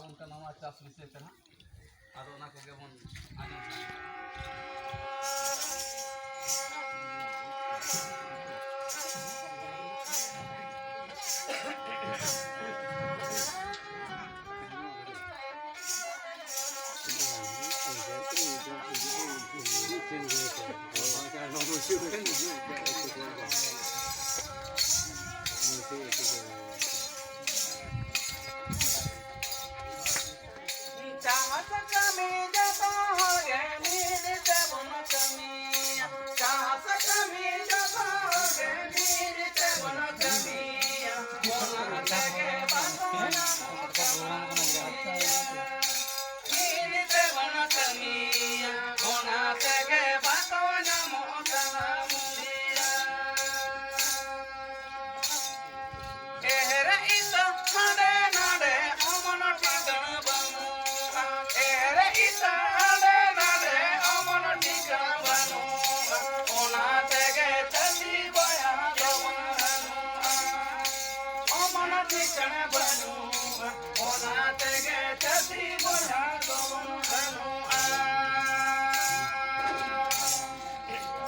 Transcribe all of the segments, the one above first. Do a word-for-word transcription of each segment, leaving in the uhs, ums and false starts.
ᱚᱱᱠᱟ ᱱᱟᱣᱟ ᱪᱟᱥ ᱵᱤᱥᱚᱭ ᱛᱮ ᱱᱟᱦᱟᱜ, ᱟᱫᱚ ᱚᱱᱟ ᱠᱚᱜᱮ ᱵᱚᱱ ᱟᱸᱡᱚᱢ ᱥᱟᱱᱟ᱾ ᱪᱟᱥ ᱠᱟᱹᱢᱤ ᱡᱚᱛᱚ ᱦᱚᱲ ᱜᱮ ᱢᱤᱞ ᱛᱮᱵᱚᱱ ᱠᱟᱹᱢᱤᱭᱟ᱾ ᱪᱟᱥ ᱠᱟᱹᱢᱤ ᱡᱚᱛᱚ ᱦᱚᱲ ᱜᱮ ᱢᱤᱞ ᱛᱮᱵᱚᱱ ᱠᱟᱹᱢᱤᱭᱟ᱾ ᱚᱱᱟ ᱛᱮᱜᱮ ᱵᱟᱠᱚ ᱧᱟᱢᱚᱜ ᱠᱟᱱᱟ ᱢᱩᱞᱤᱭᱟ᱾ ᱢᱤᱞ ᱛᱮᱵᱚᱱ ᱠᱟᱹᱢᱤᱭᱟ᱾ ᱚᱱᱟ ᱛᱮᱜᱮ ᱵᱟᱠᱚ ᱧᱟᱢᱚᱜ ᱠᱟᱱᱟ ᱢᱩᱞᱤᱭᱟ᱾ ᱮᱦᱮᱨ ᱤᱛᱟᱹ ᱦᱟᱸᱰᱮ ᱱᱟᱰᱮ ᱚᱢᱚᱱ ᱴᱷᱤᱠᱟᱹᱱ ᱵᱟᱹᱱᱩᱜᱼᱟ᱾ ᱮᱦᱮᱨ ᱤᱛᱟᱹ ᱦᱟᱸᱰᱮ ᱱᱟᱰᱮ ᱚᱢᱚᱱ ᱴᱷᱤᱠᱟᱹᱱ ᱵᱟᱹᱱᱩᱜᱼᱟ᱾ ᱚᱱᱟ ᱛᱮᱜᱮ ᱪᱟᱹᱥᱤ ᱵᱚᱭᱦᱟ ᱫᱚᱵᱚᱱ ᱦᱟᱹᱱᱩᱜᱼᱟ᱾ ᱚᱢᱚᱱ ᱴᱷᱤᱠᱟᱹᱱ ᱵᱟᱹᱱᱩᱜᱼᱟ᱾ ᱚᱱᱟ ᱛᱮᱜᱮ ᱪᱟᱹᱥᱤ ᱵᱚᱭᱦᱟ ᱫᱚᱵᱚᱱ ᱦᱟᱹᱱᱩᱜᱼᱟ᱾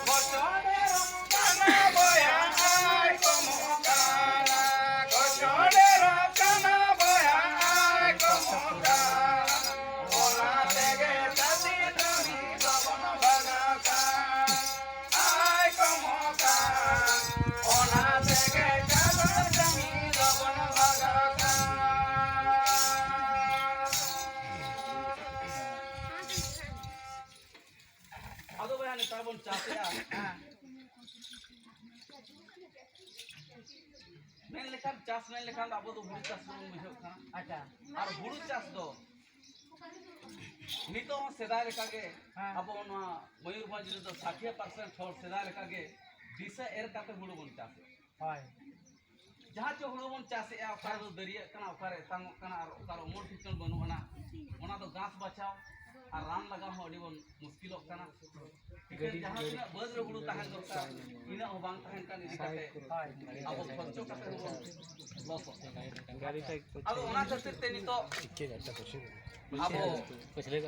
ᱠᱚᱪᱚᱰᱮᱨᱚᱜ ᱠᱟᱱᱟ ᱵᱚᱭᱦᱟ, ᱟᱭ ᱠᱚᱢᱚᱜ ᱠᱟᱱᱟ᱾ ᱠᱚᱪᱚᱰᱮᱨᱚᱜ ᱠᱟᱱᱟ ᱵᱚᱭᱦᱟ, ᱟᱭ ᱠᱚᱢᱚᱜ ᱠᱟᱱᱟ᱾ ᱚᱱᱟ ᱛᱮᱜᱮ ᱪᱟᱹᱥᱤ ᱠᱟᱹᱢᱤ ᱫᱚᱵᱚᱱ ᱵᱟᱜᱟᱣ ᱠᱟᱱ᱾ ᱟᱭ ᱠᱚᱢᱚᱜ ᱠᱟᱱ᱾ ᱚᱱᱟ ᱛᱮᱜᱮ ᱪᱟᱥ ᱠᱟᱹᱢᱤ ᱫᱚᱵᱚᱱ ᱵᱟᱜᱟᱣ ᱠᱟᱱ᱾ ᱟᱫᱚ ᱵᱚᱭᱦᱟ, ᱱᱮᱛᱟᱨ ᱵᱚᱱ ᱪᱟᱥᱮᱜᱼᱟ᱾ ᱦᱮᱸ᱾ ᱢᱮᱱ ᱞᱮᱠᱷᱟᱱ, ᱪᱟᱥ ᱢᱮᱱ ᱞᱮᱠᱷᱟᱱ ᱫᱚ ᱟᱵᱚ ᱫᱚ ᱦᱩᱲᱩ ᱪᱟᱥ ᱵᱚᱱ ᱵᱩᱡᱷᱟᱹᱣ ᱠᱟᱱᱟ᱾ ᱟᱪᱪᱷᱟ᱾ ᱟᱨ ᱦᱩᱲᱩ ᱪᱟᱥ ᱫᱚ ᱱᱤᱛᱚᱜ ᱦᱚᱸ ᱥᱮᱫᱟᱭ ᱞᱮᱠᱟᱜᱮ, ᱦᱮᱸ᱾ ᱟᱵᱚ ᱱᱚᱣᱟ ᱢᱚᱭᱩᱨᱵᱷᱚᱸᱡᱽ ᱨᱮᱫᱚ ᱥᱟᱴᱷᱤᱭᱟᱹ percent ᱦᱚᱲ ᱥᱮᱫᱟᱭ ᱞᱮᱠᱟᱜᱮ ᱫᱤᱥᱟᱹ ᱮᱨ ᱠᱟᱛᱮ ᱦᱩᱲᱩ ᱵᱚᱱ ᱪᱟᱥᱮᱫ᱾ ᱦᱳᱭ᱾ ᱡᱟᱦᱟᱸ ᱪᱮ ᱦᱩᱲᱩ ᱵᱚᱱ ᱪᱟᱥᱮᱫᱼᱟ, ᱚᱠᱟ ᱨᱮᱫᱚ ᱫᱟᱹᱨᱭᱟᱹᱜ ᱠᱟᱱᱟ, ᱚᱠᱟ ᱨᱮ ᱮᱛᱟᱝᱚᱜ ᱠᱟᱱᱟ, ᱟᱨ ᱚᱠᱟ ᱨᱮ ᱚᱢᱚᱱ ᱴᱷᱤᱠᱟᱹᱱ ᱵᱟᱹᱱᱩᱜ ᱟᱱᱟ, ᱚᱱᱟ ᱫᱚ ᱜᱷᱟᱥ ᱵᱟᱪᱷᱟᱣ, ᱟᱨ ᱨᱟᱱ ᱞᱟᱜᱟᱣ ᱦᱚᱸ ᱟᱹᱰᱤ ᱵᱚᱱ ᱢᱩᱥᱠᱤᱞᱚᱜ ᱠᱟᱱᱟ᱾ ᱮᱠᱷᱟᱱ ᱡᱟᱦᱟᱸ ᱛᱤᱱᱟᱹᱜ ᱵᱟᱹᱫᱽ ᱨᱮ ᱦᱩᱲᱩ ᱛᱟᱦᱮᱸ ᱫᱚᱨᱠᱟᱨ, ᱤᱱᱟᱹᱜ ᱦᱚᱸ ᱵᱟᱝ ᱛᱟᱦᱮᱱ ᱠᱟᱱ ᱤᱫᱤ ᱠᱟᱛᱮ ᱟᱵᱚ ᱠᱷᱚᱨᱪᱚ ᱠᱟᱛᱮ ᱦᱚᱸᱵᱚᱱ ᱞᱚᱥᱚᱜ ᱠᱟᱱᱟ᱾ ᱟᱫᱚ ᱚᱱᱟ ᱠᱷᱟᱹᱛᱤᱨ ᱛᱮ ᱱᱤᱛᱚᱜ ᱟᱵᱚ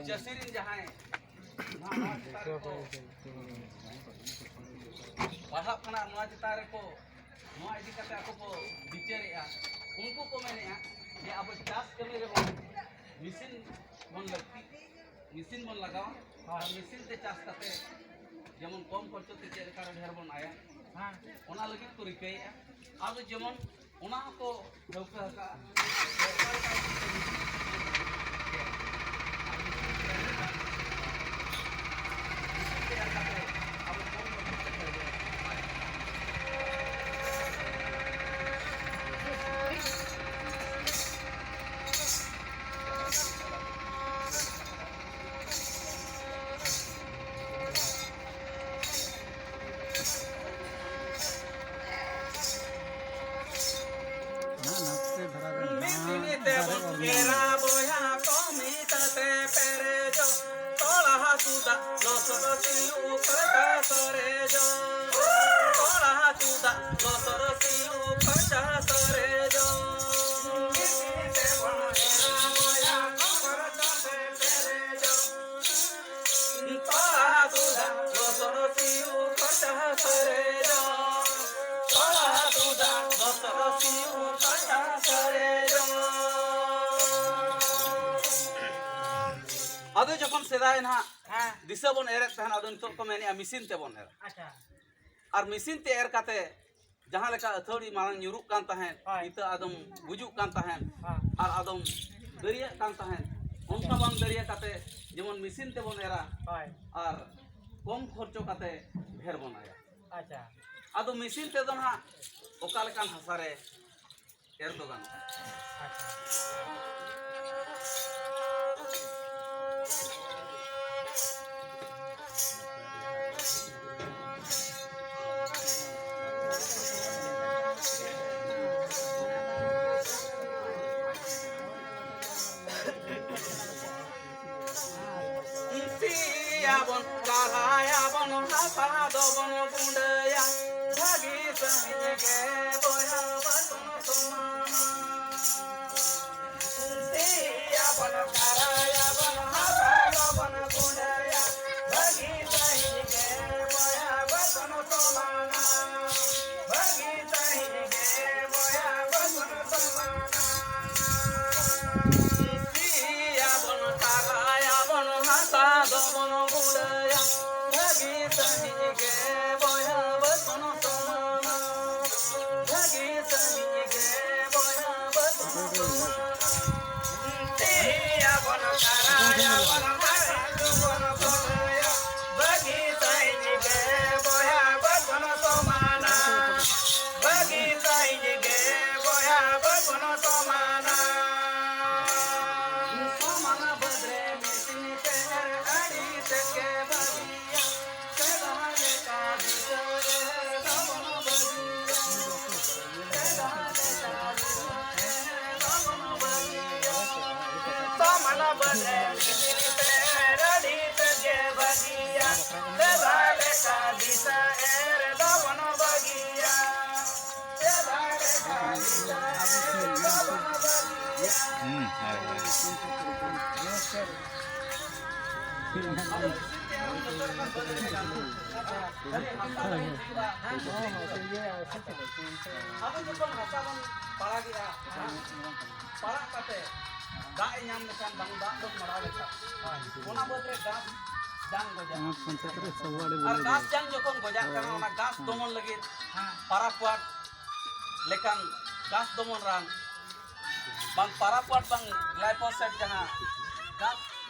ᱪᱟᱹᱥᱤ ᱨᱮᱱ ᱡᱟᱦᱟᱸᱭ ᱱᱚᱣᱟ ᱪᱮᱛᱟᱱ ᱨᱮᱠᱚ ᱯᱟᱲᱦᱟᱜ ᱠᱟᱱᱟ, ᱱᱚᱣᱟ ᱪᱮᱛᱟᱱ ᱨᱮᱠᱚ, ᱱᱚᱣᱟ ᱤᱫᱤ ᱠᱟᱛᱮ ᱟᱠᱚ ᱠᱚ ᱵᱤᱪᱟᱹᱨᱮᱜᱼᱟ, ᱩᱱᱠᱩ ᱠᱚ ᱢᱮᱱᱮᱜᱼᱟ ᱡᱮ ᱟᱵᱚ ᱪᱟᱥ ᱠᱟᱹᱢᱤ ᱨᱮᱦᱚᱸ ᱢᱮᱥᱤᱱ ᱵᱚᱱ ᱞᱟᱹᱠᱛᱤ, ᱢᱮᱥᱤᱱ ᱵᱚᱱ ᱞᱟᱜᱟᱣᱟ ᱟᱨ ᱢᱮᱥᱤᱱ ᱛᱮ ᱪᱟᱥ ᱠᱟᱛᱮ ᱡᱮᱢᱚᱱ ᱠᱚᱢ ᱠᱷᱚᱨᱪᱚ ᱛᱮ ᱪᱮᱫ ᱞᱮᱠᱟ ᱨᱮ ᱰᱷᱮᱨ ᱵᱚᱱ ᱟᱭᱟ, ᱚᱱᱟ ᱞᱟᱹᱜᱤᱫ ᱠᱚ ᱨᱤᱠᱟᱹᱭᱮᱜᱼᱟ᱾ ᱟᱫᱚ ᱡᱮᱢᱚᱱ ᱚᱱᱟ ᱦᱚᱸᱠᱚ ᱴᱷᱟᱹᱣᱠᱟᱹ ᱟᱠᱟᱫᱼᱟ᱾ ᱢᱤᱫ ᱫᱤᱱ ᱛᱮᱵᱚᱱ ᱮᱨᱟ ᱵᱚᱭᱦᱟ ᱠᱚ ᱢᱤᱫ ᱛᱮ ᱯᱮᱨᱮᱡᱚᱜ᱾ ᱛᱚᱞᱟ ᱦᱟᱹᱥᱩ ᱫᱟᱜ ᱞᱚᱥᱚᱫ ᱥᱤᱭᱩᱜ ᱯᱷᱟᱨᱪᱟ ᱥᱚᱨᱮᱡᱚᱜ᱾ ᱛᱚᱞᱟ ᱦᱟᱹᱥᱩ ᱫᱟᱜ ᱞᱚᱥᱚᱫ ᱥᱤᱭᱩᱜ ᱯᱷᱟᱨᱪᱟ ᱥᱚᱨᱮᱡᱚᱜ᱾ ᱢᱤᱫ ᱫᱤᱱ ᱛᱮᱵᱚᱱ ᱮᱨᱟ ᱵᱚᱭᱦᱟ ᱠᱚ ᱯᱷᱟᱨᱪᱟ ᱛᱮ ᱯᱮᱨᱮᱡᱚᱜ᱾ ᱟᱫᱚ ᱡᱚᱠᱷᱚᱱ ᱥᱮᱫᱟᱭ ᱱᱟᱦᱟᱜ ᱦᱮᱸ᱾ ᱫᱤᱥᱟᱹ ᱵᱚᱱ ᱮᱨᱮᱫ ᱛᱟᱦᱮᱱ, ᱟᱫᱚ ᱱᱤᱛᱚᱜ ᱠᱚ ᱢᱮᱱᱮᱜᱼᱟ ᱢᱮᱥᱤᱱ ᱛᱮᱵᱚᱱ ᱮᱨᱟ᱾ ᱟᱪᱪᱷᱟ᱾ ᱟᱨ ᱢᱮᱥᱤᱱ ᱛᱮ ᱮᱨ ᱠᱟᱛᱮ ᱡᱟᱦᱟᱸ ᱞᱮᱠᱟ ᱟᱹᱛᱷᱟᱹᱲᱤ ᱢᱟᱲᱟᱝ ᱧᱩᱨᱩᱜ ᱠᱟᱱ ᱛᱟᱦᱮᱸᱫ, ᱦᱳᱭ᱾ ᱱᱤᱛᱚᱜ ᱟᱫᱚᱢ ᱜᱩᱡᱩᱜ ᱠᱟᱱ ᱛᱟᱦᱮᱸᱫ, ᱦᱮᱸ᱾ ᱟᱨ ᱟᱫᱚᱢ ᱫᱟᱹᱨᱭᱟᱹᱜ ᱠᱟᱱ ᱛᱟᱦᱮᱸᱫ, ᱚᱱᱠᱟ ᱵᱟᱝ ᱫᱟᱹᱨᱭᱟᱹ ᱠᱟᱛᱮ ᱡᱮᱢᱚᱱ ᱢᱮᱥᱤᱱ ᱛᱮᱵᱚᱱ ᱮᱨᱟ ᱦᱳᱭ᱾ ᱟᱨ ᱠᱚᱢ ᱠᱷᱚᱨᱪᱚ ᱠᱟᱛᱮ ᱰᱷᱮᱨ ᱵᱚᱱ ᱟᱭᱟ᱾ ᱟᱪᱪᱷᱟ᱾ ᱟᱫᱚ ᱢᱮᱥᱤᱱ ᱛᱮᱫᱚ ᱱᱟᱦᱟᱜ ᱚᱠᱟ ᱞᱮᱠᱟᱱ ᱦᱟᱥᱟ ᱨᱮ ᱮᱨ ᱫᱚ ᱜᱟᱱᱚᱜᱼᱟ᱾ ᱭᱟᱵᱚᱱ ᱠᱟᱨᱟᱭᱟᱵᱚᱱ ᱦᱟᱥᱟ ᱫᱚᱵᱚᱱ ᱜᱩᱸᱰᱟᱹᱭᱟ, ᱵᱷᱟᱹᱜᱤ ᱥᱟᱹᱦᱤᱡ ᱜᱮ ᱵᱚᱭᱦᱟ ᱵᱟᱵᱚᱱ ᱥᱚᱢᱟᱱᱟ᱾ ᱛᱤᱭᱟᱵᱚᱱ ᱠᱟᱨᱟᱭᱟᱵᱚᱱ ᱦᱟᱥᱟ ᱫᱚᱵᱚᱱ ᱜᱩᱸᱰᱟᱹᱭᱟ, ᱵᱷᱟᱹᱜᱤ ᱥᱟᱹᱦᱤᱡ ᱜᱮ ᱵᱚᱭᱦᱟ ᱵᱟᱵᱚᱱ ᱥᱚᱢᱟᱱᱟ᱾ ᱵᱷᱟᱹᱜᱤ ᱥᱟᱹᱦᱤᱡ ᱜᱮ ᱵᱚᱭᱦᱟ ᱵᱟᱵᱚᱱ ᱥᱚᱢᱟᱱᱟ᱾ ᱥᱤᱭᱟᱵᱚᱱ ᱠᱟᱨᱟᱭᱟᱵᱚᱱ ᱦᱟᱥᱟ ᱫᱚᱵᱚᱱ ᱜᱩᱸᱰᱟᱹᱭᱟ, ᱵᱷᱟᱹᱜᱤ ᱥᱟᱹᱦᱤᱡ ᱜᱮ ᱵᱚᱭᱦᱟ ᱵᱟᱵᱚᱱ ᱥᱚᱢᱟᱱᱟ᱾ ᱵᱷᱟᱹᱜᱤ ᱥᱟᱹᱦᱤᱡ ᱜᱮ ᱵᱚᱭᱦᱟ ᱵᱟᱵᱚᱱ ᱥᱚᱢᱟᱱᱟ᱾ ᱛᱤᱭᱟᱵᱚᱱ ᱠᱟᱨᱟᱭᱟᱵᱚᱱ ᱦᱟᱥᱟ ᱫᱚᱵᱚᱱ ᱜᱩᱸᱰᱟᱹᱭᱟ, ᱵᱷᱟᱹᱜᱤ ᱥᱟᱹᱦᱤᱡ ᱜᱮ ᱵᱚᱭᱦᱟ ᱵᱟᱵᱚᱱ ᱥᱚᱢᱟᱱᱟ᱾ ᱵᱷᱟᱹᱜᱤ ᱥᱟᱹᱦᱤᱡ ᱜᱮ ᱵᱚᱭᱦᱟ ᱵᱟᱵᱚᱱ ᱥᱚᱢᱟᱱᱟ᱾ ᱥᱚᱢᱟᱱ ᱵᱟᱹᱫᱽ ᱨᱮ ᱢᱤᱥᱤᱱ ᱛᱮ ᱟᱹᱰᱤ ᱛᱮᱫ ᱜᱮ ᱵᱷᱟᱹᱜᱤᱭᱟ᱾ ᱥᱮᱫᱟᱭ ᱞᱮᱠᱟ ᱫᱤᱥᱟᱹ ᱮᱦᱮᱨ ᱫᱚᱵᱚᱱ ᱵᱟᱹᱜᱤᱭᱟ᱾ ᱥᱮᱫᱟᱭ ᱞᱮᱠᱟ ᱫᱤᱥᱟᱹ ᱮᱦᱮᱨ ᱫᱚᱵᱚᱱ ᱵᱟᱹᱜᱤᱭᱟ᱾ ᱥᱚᱢᱟᱱ ᱵᱟᱹᱫᱽ ᱨᱮ ᱢᱤᱥᱤᱱ ᱛᱮ ᱟᱹᱰᱤ ᱛᱮᱫ ᱜᱮ ᱵᱷᱟᱹᱜᱤᱭᱟ᱾ ᱥᱮᱫᱟᱭ ᱞᱮᱠᱟ ᱫᱤᱥᱟᱹ ᱮᱦᱮᱨ ᱫᱚᱵᱚᱱ ᱵᱟᱹᱜᱤᱭᱟ᱾ ᱥᱮᱫᱟᱭ ᱞᱮᱠᱟ ᱫᱤᱥᱟᱹ ᱮᱦᱮᱨ ᱫᱚᱵᱚᱱ ᱵᱟᱹᱜᱤᱭᱟ᱾ ᱦᱩᱸ, ᱦᱳᱭ, ᱦᱳᱭ᱾ ᱟᱫᱚ ᱡᱚᱠᱷᱚᱱ ᱦᱟᱥᱟ ᱵᱚᱱ ᱯᱟᱲᱟᱜᱮᱜᱼᱟ, ᱯᱟᱲᱟᱜ ᱠᱟᱛᱮ ᱫᱟᱜ ᱮ ᱧᱟᱢ ᱞᱮᱠᱷᱟᱱ, ᱵᱟᱝ ᱫᱟᱜ ᱵᱚᱱ ᱢᱟᱲᱟᱣ ᱞᱮᱠᱷᱟᱱ, ᱚᱱᱟ ᱵᱟᱹᱫᱽ ᱨᱮ ᱜᱷᱟᱥ ᱡᱟᱝ ᱜᱚᱡᱟ᱾ ᱟᱨ ᱜᱷᱟᱥ ᱡᱟᱝ ᱡᱚᱠᱷᱚᱱ ᱜᱚᱡᱟᱜ ᱠᱟᱱᱟ, ᱚᱱᱟ ᱜᱷᱟᱥ ᱫᱚᱢᱚᱱ ᱞᱟᱹᱜᱤᱫ ᱯᱟᱨᱟᱠᱣᱟᱴ ᱞᱮᱠᱟᱱ ᱜᱷᱟᱥ ᱫᱚᱢᱚᱱ ᱨᱟᱱ, ᱵᱟᱝ ᱯᱟᱨᱟᱠᱣᱟᱴ, ᱵᱟᱝ ᱜᱞᱟᱭᱯᱷᱚᱥᱮᱴ, ᱡᱟᱦᱟᱸ ᱜᱷᱟᱥ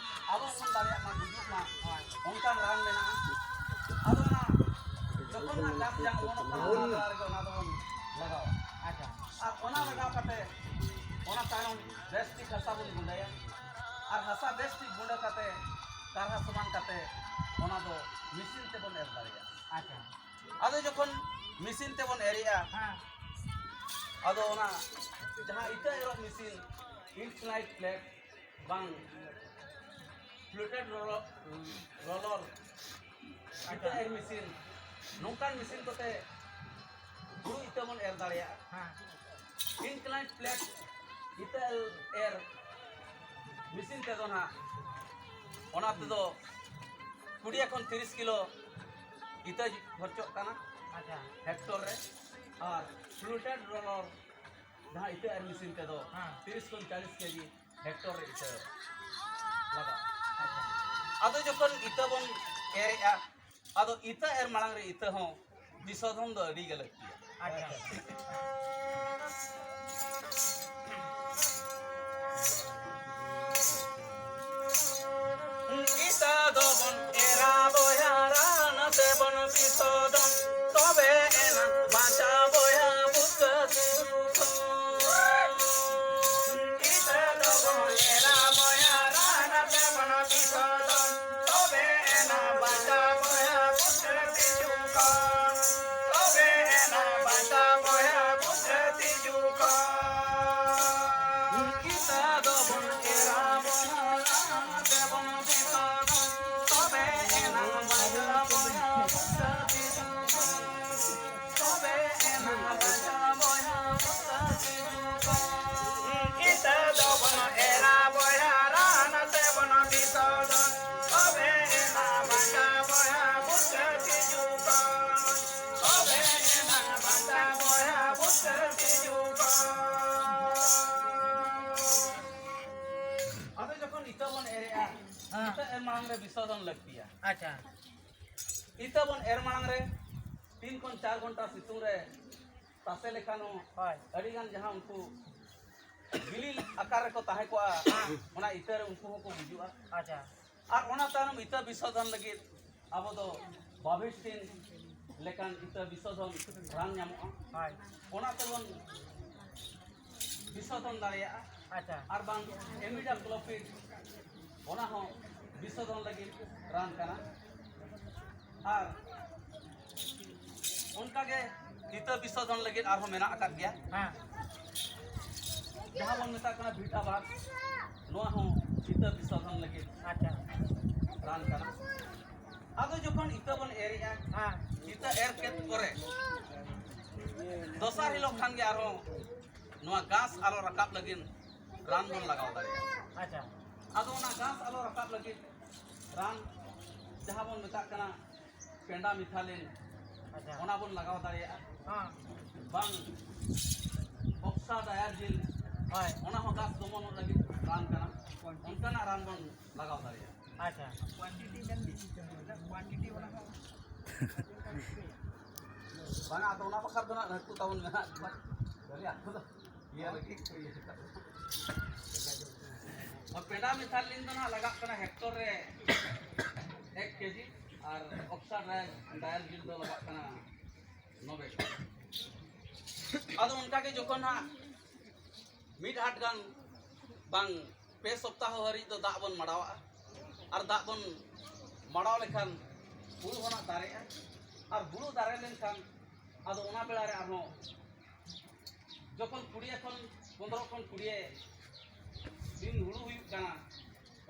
ᱟᱞᱚ ᱚᱢᱚᱱ ᱫᱟᱲᱮᱭᱟᱜ ᱢᱟ, ᱜᱩᱡᱩᱜ ᱢᱟ, ᱚᱱᱠᱟᱱ ᱨᱟᱱ ᱢᱮᱱᱟᱜᱼᱟ᱾ ᱟᱫᱚ ᱚᱱᱟ ᱡᱚᱠᱷᱚᱱ ᱚᱱᱟ ᱜᱷᱟᱥ ᱡᱟᱝ ᱚᱢᱚᱱᱚᱜ ᱠᱟᱱᱟ, ᱚᱱᱟ ᱛᱟᱞᱟ ᱨᱮᱜᱮ ᱚᱱᱟ ᱫᱚᱵᱚᱱ ᱞᱟᱜᱟᱣᱟ᱾ ᱟᱪᱪᱷᱟ᱾ ᱟᱨ ᱚᱱᱟ ᱞᱟᱜᱟᱣ ᱠᱟᱛᱮ ᱚᱱᱟ ᱛᱟᱭᱱᱚᱢ ᱵᱮᱥ ᱴᱷᱤᱠ ᱦᱟᱥᱟ ᱵᱚᱱ ᱜᱩᱸᱰᱟᱹᱭᱟ᱾ ᱟᱨ ᱦᱟᱥᱟ ᱵᱮᱥ ᱴᱷᱤᱠ ᱜᱩᱸᱰᱟᱹ ᱠᱟᱛᱮ, ᱠᱟᱨᱦᱟ ᱥᱚᱢᱟᱱ ᱠᱟᱛᱮ, ᱚᱱᱟ ᱫᱚ ᱢᱮᱥᱤᱱ ᱛᱮᱵᱚᱱ ᱮᱨ ᱫᱟᱲᱮᱭᱟᱜᱼᱟ᱾ ᱟᱪᱪᱷᱟ᱾ ᱟᱫᱚ ᱡᱚᱠᱷᱚᱱ ᱢᱮᱥᱤᱱ ᱛᱮᱵᱚᱱ ᱮᱨᱮᱜᱼᱟ, ᱦᱮᱸ᱾ ᱟᱫᱚ ᱚᱱᱟ ᱡᱟᱦᱟᱸ ᱤᱛᱟᱹ ᱮᱨᱚᱜ ᱢᱮᱥᱤᱱ, ᱤᱱᱠᱞᱟᱭᱤᱱᱰ ᱯᱞᱮᱴ, ᱵᱟᱝ Fluted roller, roller, ᱤᱛᱟᱹ ᱮᱨ ᱢᱮᱥᱤᱱ, ᱱᱚᱝᱠᱟᱱ ᱢᱮᱥᱤᱱ ᱠᱚᱛᱮ ᱦᱩᱲᱩ ᱤᱛᱟᱹ ᱵᱚᱱ ᱮᱨ ᱫᱟᱲᱮᱭᱟᱜᱼᱟ᱾ ᱦᱮᱸ᱾ Inclined plate ᱤᱛᱟᱹ ᱮᱨ ᱢᱮᱥᱤᱱ ᱛᱮᱫᱚ ᱱᱟᱦᱟᱜ, ᱚᱱᱟ ᱛᱮᱫᱚ ᱠᱩᱲᱤ ᱠᱷᱚᱱ ᱛᱤᱨᱤᱥ ᱠᱤᱞᱳ ᱤᱛᱟᱹ ᱠᱷᱚᱨᱪᱚᱜ ᱠᱟᱱᱟ᱾ ᱟᱪᱪᱷᱟ᱾ ᱦᱮᱠᱴᱚᱨ ᱨᱮ᱾ ᱟᱨ fluted roller ᱡᱟᱦᱟᱸ ᱤᱛᱟᱹ ᱮᱨ ᱢᱮᱥᱤᱱ ᱛᱮᱫᱚ ᱦᱮᱸ᱾ ᱛᱤᱨᱤᱥ ᱠᱷᱚᱱ ᱪᱟᱞᱤᱥ ᱠᱮᱡᱤ ᱦᱮᱠᱴᱚᱨ ᱨᱮ ᱤᱛᱟᱹ ᱞᱟᱜᱟᱜᱼᱟ᱾ ᱟᱫᱚ ᱡᱚᱠᱷᱚᱱ ᱤᱛᱟᱹ ᱵᱚᱱ ᱮᱨᱮᱜᱼᱟ, ᱟᱫᱚ ᱤᱛᱟᱹ ᱮᱨ ᱢᱟᱲᱟᱝ ᱨᱮ ᱤᱛᱟᱹ ᱦᱚᱸ ᱵᱤᱥᱳᱫᱷᱚᱱ ᱫᱚ ᱟᱹᱰᱤ ᱜᱮ ᱞᱟᱹᱠᱛᱤᱭᱟ᱾ ᱟᱪᱪᱷᱟ᱾ ᱤᱛᱟᱹ ᱫᱚᱵᱚᱱ ᱮᱨᱟ ᱵᱚᱭᱦᱟ ᱨᱟᱱ ᱛᱮᱵᱚᱱ ᱵᱤᱥᱳᱫᱷᱚᱱ, ᱛᱚᱵᱮ ᱮᱱᱟᱝ ᱵᱟᱧᱪᱟᱣ ᱵᱚᱭᱦᱟ ᱵᱩᱠᱟᱹ ᱛᱤᱡᱩ ᱠᱷᱚᱱ᱾ ᱤᱛᱟᱹ ᱫᱚᱵᱚᱱ ᱮᱨᱟ ᱵᱚᱭᱦᱟ ᱨᱟᱱ ᱛᱮᱵᱚᱱ ᱵᱤᱥᱳᱫᱷᱚᱱ, ᱛᱚᱵᱮ ᱮᱱᱟᱝ ᱵᱟᱧᱪᱟᱣ ᱵᱚᱭᱦᱟ ᱵᱩᱠᱟᱹ ᱛᱤᱡᱩ ᱠᱷᱚᱱ᱾ ᱛᱚᱵᱮ ᱮᱱᱟᱝ ᱵᱟᱧᱪᱟᱣ ᱵᱚᱭᱦᱟ ᱵᱩᱠᱟᱹ ᱛᱤᱡᱩ ᱠᱷᱚᱱ᱾ ᱤᱛᱟᱹ ᱫᱚᱵᱚᱱ ᱮᱨᱟ ᱵᱚᱭᱦᱟ ᱨᱟᱱ ᱛᱮᱵᱚᱱ ᱵᱤᱥᱳᱫᱷᱚᱱ, ᱛᱚᱵᱮ ᱮᱱᱟᱝ ᱵᱟᱧᱪᱟᱣ ᱵᱚᱭᱦᱟ ᱵᱩᱠᱟᱹ ᱛᱤᱡᱩ ᱠᱷᱚᱱ᱾ ᱛᱚᱵᱮ ᱮᱱᱟᱝ ᱵᱟᱧᱪᱟᱣ ᱵᱚᱭᱦᱟ ᱵᱩᱠᱟᱹ ᱛᱤᱡᱩ ᱠᱷᱚᱱ᱾ ᱤᱛᱟᱹ ᱫᱚᱵᱚᱱ ᱮᱨᱟ ᱵᱚᱭᱦᱟ ᱨᱟᱱ ᱛᱮᱵᱚᱱ ᱵᱤᱥᱳᱫᱷᱚᱱ, ᱛᱚᱵᱮ ᱮᱱᱟᱝ ᱵᱟᱧᱪᱟᱣ ᱵᱚᱭᱦᱟ ᱵᱩᱠᱟᱹ ᱛᱤᱡᱩ ᱠᱷᱚᱱ᱾ ᱛᱚᱵᱮ ᱮᱱᱟᱝ ᱵᱟᱧᱪᱟᱣ ᱵᱚᱭᱦᱟ ᱵᱩᱠᱟᱹ ᱛᱤᱡᱩ ᱠᱷᱚᱱ᱾ ᱟᱫᱚ ᱡᱚᱠᱷᱚᱱ ᱤᱛᱟᱹ ᱵᱚᱱ ᱮᱨᱮᱜᱼᱟ, ᱦᱮᱸ᱾ ᱤᱛᱟᱹ ᱮᱨ ᱢᱟᱲᱟᱝ ᱨᱮ ᱵᱤᱥᱳᱫᱷᱚᱱ ᱞᱟᱹᱠᱛᱤᱭᱟ᱾ ᱟᱪᱪᱷᱟ᱾ ᱤᱛᱟᱹ ᱵᱚᱱ ᱮᱨ ᱢᱟᱲᱟᱝ ᱨᱮ ᱛᱤᱱ ᱠᱷᱚᱱ ᱪᱟᱨ ᱜᱷᱚᱱᱴᱟ ᱥᱤᱛᱩᱝ ᱨᱮ ᱛᱟᱥᱮ ᱞᱮᱠᱷᱟᱱ ᱦᱚᱸ ᱦᱳᱭ᱾ ᱟᱹᱰᱤ ᱜᱟᱱ ᱡᱟᱦᱟᱸ ᱩᱱᱠᱩ ᱵᱤᱞᱤ ᱟᱠᱟᱨ ᱨᱮᱠᱚ ᱛᱟᱦᱮᱸ ᱠᱚᱜᱼᱟ, ᱚᱱᱟ ᱤᱛᱟᱹ ᱨᱮ ᱩᱱᱠᱩ ᱦᱚᱸᱠᱚ ᱜᱩᱡᱩᱜᱼᱟ᱾ ᱟᱪᱪᱷᱟ᱾ ᱟᱨ ᱚᱱᱟ ᱛᱟᱭᱱᱚᱢ ᱤᱛᱟᱹ ᱵᱤᱥᱳᱫᱷᱚᱱ ᱞᱟᱹᱜᱤᱫ ᱟᱵᱚ ᱫᱚ ᱵᱟᱵᱷᱤᱥᱴᱤᱱ ᱞᱮᱠᱟᱱ ᱤᱛᱟᱹ ᱵᱤᱥᱳᱫᱷᱚᱱ ᱨᱟᱱ ᱧᱟᱢᱚᱜᱼᱟ᱾ ᱦᱳᱭ᱾ ᱚᱱᱟ ᱛᱮᱵᱚᱱ ᱵᱤᱥᱳᱫᱷᱚᱱ ᱫᱟᱲᱮᱭᱟᱜᱼᱟ᱾ ᱟᱪᱪᱷᱟ᱾ ᱟᱨ ᱵᱟᱝ ᱮᱢᱤᱰᱟᱠᱞᱳᱯᱤᱰ, ᱚᱱᱟ ᱦᱚᱸ ᱵᱤᱥᱳᱫᱷᱚᱱ ᱞᱟᱹᱜᱤᱫ ᱨᱟᱱ ᱠᱟᱱᱟ᱾ ᱟᱨ ᱚᱱᱠᱟᱜᱮ ᱤᱛᱟᱹ ᱵᱤᱥᱳᱫᱷᱚᱱ ᱞᱟᱹᱜᱤᱫ ᱟᱨᱦᱚᱸ ᱢᱮᱱᱟᱜ ᱟᱠᱟᱫ ᱜᱮᱭᱟ᱾ ᱦᱮᱸ᱾ ᱡᱟᱦᱟᱸ ᱵᱚᱱ ᱢᱮᱛᱟᱜ ᱠᱟᱱᱟ ᱵᱷᱤᱴᱟᱵᱟᱠᱥ, ᱱᱚᱣᱟ ᱦᱚᱸ ᱪᱤᱛᱟᱹ ᱵᱤᱥᱚᱨᱡᱚᱱ ᱞᱟᱹᱜᱤᱫ ᱟᱪᱪᱷᱟ᱾ ᱨᱟᱱ ᱠᱟᱱᱟ᱾ ᱟᱫᱚ ᱡᱚᱠᱷᱚᱱ ᱤᱛᱟᱹ ᱵᱚᱱ ᱮᱨᱮᱜᱼᱟ, ᱦᱮᱸ᱾ ᱤᱛᱟᱹ ᱮᱨ ᱠᱮᱫ ᱯᱚᱨᱮ ᱫᱚᱥᱟᱨ ᱦᱤᱞᱳᱜ ᱠᱷᱟᱱ ᱜᱮ ᱟᱨᱦᱚᱸ ᱱᱚᱣᱟ ᱜᱷᱟᱥ ᱟᱞᱚ ᱨᱟᱠᱟᱵ ᱞᱟᱹᱜᱤᱫ ᱨᱟᱱ ᱵᱚᱱ ᱞᱟᱜᱟᱣ ᱫᱟᱲᱮᱭᱟᱜᱼᱟ᱾ ᱟᱪᱪᱷᱟ᱾ ᱟᱫᱚ ᱚᱱᱟ ᱜᱷᱟᱥ ᱟᱞᱚ ᱨᱟᱠᱟᱵ ᱞᱟᱹᱜᱤᱫ ᱨᱟᱱ ᱡᱟᱦᱟᱸ ᱵᱚᱱ ᱢᱮᱛᱟᱜ ᱠᱟᱱᱟ ᱯᱮᱸᱰᱟ ᱢᱤᱛᱷᱟᱞᱤᱱ, ᱟᱪᱪᱷᱟ᱾ ᱚᱱᱟ ᱵᱚᱱ ᱞᱟᱜᱟᱣ ᱫᱟᱲᱮᱭᱟᱜᱼᱟ᱾ ᱦᱮᱸ᱾ ᱵᱟᱝ ᱚᱠᱥᱟ ᱰᱟᱭᱟᱨᱡᱤᱞ, ᱦᱳᱭ᱾ ᱚᱱᱟ ᱦᱚᱸ ᱜᱷᱟᱥ ᱫᱚᱢᱚᱱᱚᱜ ᱞᱟᱹᱜᱤᱫ ᱨᱟᱱ ᱠᱟᱱᱟ᱾ ᱚᱱᱠᱟᱱᱟᱜ ᱨᱟᱱ ᱵᱚᱱ ᱞᱟᱜᱟᱣ ᱫᱟᱲᱮᱭᱟᱜᱼᱟ᱾ ᱟᱪᱪᱷᱟ᱾ ᱠᱣᱟᱱᱴᱤᱴᱤ ᱢᱮᱱ ᱵᱤᱥᱤ ᱠᱟᱱᱟ, ᱠᱣᱟᱱᱴᱤᱴᱤ ᱚᱱᱟ ᱦᱚᱸ᱾ ᱵᱟᱝᱟ, ᱟᱫᱚ ᱚᱱᱟ ᱵᱟᱠᱷᱨᱟ ᱫᱚ ᱱᱟᱜ ᱦᱟᱹᱠᱩ ᱛᱟᱵᱚᱱ ᱢᱮᱱᱟᱜ ᱠᱚᱣᱟ᱾ ᱠᱷᱟᱹᱞᱤ ᱟᱠᱚ ᱫᱚ ᱤᱭᱟᱹ ᱞᱟᱹᱜᱤᱫ ᱠᱚ ᱤᱭᱟᱹ ᱠᱟᱜ ᱠᱚᱣᱟ᱾ ᱯᱮᱸᱰᱟ ᱢᱮᱛᱷᱟᱞᱤᱱ ᱫᱚ ᱱᱟᱜ ᱞᱟᱜᱟᱜ ᱠᱟᱱᱟ ᱦᱮᱠᱴᱚᱨ ᱨᱮ ᱮᱠ ᱠᱮᱡᱤ ᱟᱨ ᱚᱠᱥᱟ ᱰᱟᱭ-, ᱰᱟᱭᱟᱞ ᱡᱤᱞ ᱫᱚ ᱞᱟᱜᱟᱜ ᱠᱟᱱᱟ ᱱᱚᱵᱮ ᱜᱮ᱾ ᱟᱫᱚ ᱚᱱᱠᱟ ᱜᱮ ᱡᱚᱠᱷᱚᱱ ᱦᱟᱸᱜ ᱢᱤᱫ ᱦᱟᱴ ᱜᱟᱱ ᱵᱟᱝ ᱯᱮ ᱥᱚᱯᱛᱟᱦᱚ ᱦᱟᱹᱨᱤᱡ ᱫᱚ ᱫᱟᱜ ᱵᱚᱱ ᱢᱟᱲᱟᱣᱟᱜᱼᱟ᱾ ᱟᱨ ᱫᱟᱜ ᱵᱚᱱ ᱢᱟᱲᱟᱣ ᱞᱮᱠᱷᱟᱱ ᱦᱩᱲᱩ ᱦᱚᱸ ᱱᱟᱜ ᱫᱟᱨᱮᱜᱼᱟ᱾ ᱟᱨ ᱦᱩᱲᱩ ᱫᱟᱨᱮ ᱞᱮᱱᱠᱷᱟᱱ ᱟᱫᱚ ᱚᱱᱟ ᱵᱮᱲᱟ ᱨᱮ ᱟᱨᱦᱚᱸ ᱡᱚᱠᱷᱚᱱ ᱠᱩᱲᱤᱭᱮ ᱠᱷᱚᱱ, ᱯᱚᱱᱫᱽᱨᱚ ᱠᱷᱚᱱ ᱠᱩᱲᱤᱭᱮ ᱫᱤᱱ ᱦᱩᱲᱩ ᱦᱩᱭᱩᱜ ᱠᱟᱱᱟ,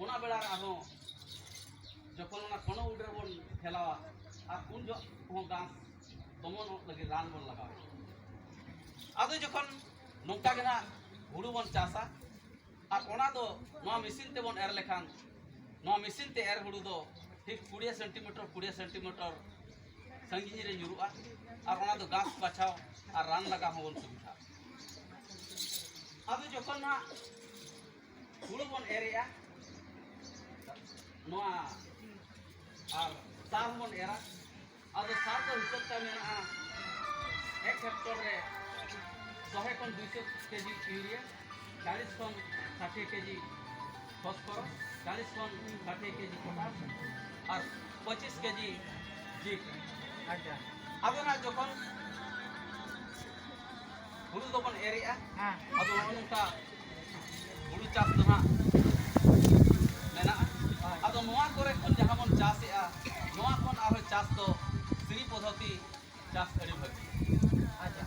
ᱚᱱᱟ ᱵᱮᱲᱟ ᱨᱮ ᱟᱨᱦᱚᱸ ᱡᱚᱠᱷᱚᱱ ᱚᱱᱟ ᱠᱚᱱᱚ ᱩᱰ ᱨᱮᱵᱚᱱ ᱴᱷᱮᱞᱟᱣᱟ ᱟᱨ ᱩᱱ ᱡᱚᱦᱚᱜ ᱦᱚᱸ ᱜᱷᱟᱥ ᱫᱚᱢᱚᱱᱚᱜ ᱞᱟᱹᱜᱤᱫ ᱨᱟᱱ ᱵᱚᱱ ᱞᱟᱜᱟᱣᱟ᱾ ᱟᱫᱚ ᱡᱚᱠᱷᱚᱱ ᱱᱚᱝᱠᱟ ᱜᱮ ᱱᱟᱜ ᱦᱩᱲᱩ ᱵᱚᱱ ᱪᱟᱥᱟ ᱟᱨ ᱚᱱᱟ ᱫᱚ ᱱᱚᱣᱟ ᱢᱮᱥᱤᱱ ᱛᱮᱵᱚᱱ ᱮᱨ ᱞᱮᱠᱷᱟᱱ, ᱱᱚᱣᱟ ᱢᱮᱥᱤᱱ ᱛᱮ ᱮᱨ ᱦᱩᱲᱩ ᱫᱚ ᱴᱷᱤᱠ ᱠᱩᱲᱤ ᱥᱮᱱᱴᱤᱢᱤᱴᱟᱨ, ᱠᱩᱲᱤ ᱥᱮᱱᱴᱤᱢᱤᱴᱟᱨ ᱥᱟᱺᱜᱤᱧ ᱨᱮ ᱧᱩᱨᱩᱜᱼᱟ ᱟᱨ ᱚᱱᱟ ᱫᱚ ᱜᱷᱟᱥ ᱵᱟᱪᱷᱟᱣ ᱟᱨ ᱨᱟᱱ ᱞᱟᱜᱟᱣ ᱦᱚᱸᱵᱚᱱ ᱥᱩᱵᱤᱫᱷᱟ᱾ ᱟᱫᱚ ᱡᱚᱠᱷᱚᱱ ᱱᱟᱜ ᱦᱩᱲᱩ ᱵᱚᱱ ᱮᱨᱮᱜᱼᱟ, ᱱᱚᱣᱟ ᱟᱨ ᱥᱟᱨ ᱦᱚᱸᱵᱚᱱ ᱮᱨᱟ, ᱟᱫᱚ ᱥᱟᱨ ᱫᱚ ᱦᱤᱥᱟᱹᱵ ᱛᱮ ᱢᱮᱱᱟᱜᱼᱟ, ᱮᱠ ᱦᱮᱠᱴᱚᱨ ᱨᱮ ᱥᱚ ᱠᱷᱚᱱ ᱫᱩᱭᱥᱚ ᱠᱮᱡᱤ ᱤᱭᱩᱨᱤᱭᱟ, ᱪᱟᱞᱤᱥ ᱠᱷᱚᱱ ᱥᱟᱴᱷᱤ ᱠᱮᱡᱤ ᱯᱷᱚᱥᱯᱷᱚᱨᱚᱥ, ᱪᱟᱞᱤᱥ ᱠᱷᱚᱱ ᱥᱟᱴᱷᱤ ᱠᱮᱡᱤ ᱯᱚᱴᱟᱥ ᱟᱨ ᱯᱚᱸᱪᱤᱥ ᱠᱮᱡᱤ ᱡᱤᱝᱠ᱾ ᱟᱪᱪᱷᱟ᱾ ᱟᱫᱚ ᱱᱟᱜ ᱡᱚᱠᱷᱚᱱ ᱦᱩᱲᱩ ᱫᱚᱵᱚᱱ ᱮᱨᱮᱜᱼᱟ, ᱦᱮᱸ᱾ ᱟᱫᱚ ᱱᱚᱜᱼᱚ ᱱᱚᱝᱠᱟ ᱦᱩᱲᱩ ᱪᱟᱥ ᱫᱚ ᱦᱟᱸᱜ ᱢᱮᱱᱟᱜᱼᱟ᱾ ᱦᱳᱭ᱾ ᱟᱫᱚ ᱱᱚᱣᱟ ᱠᱚᱨᱮ ᱠᱷᱚᱱ ᱡᱟᱦᱟᱸ ᱵᱚᱱ ᱪᱟᱥᱮᱜᱼᱟ, ᱱᱚᱣᱟ ᱠᱷᱚᱱ ᱟᱨᱦᱚᱸ ᱪᱟᱥ ᱫᱚ ᱥᱤᱨᱤ ᱯᱚᱫᱽᱫᱷᱚᱛᱤ ᱪᱟᱥ ᱟᱹᱰᱤ ᱵᱷᱟᱹᱜᱤ᱾ ᱟᱪᱪᱷᱟ᱾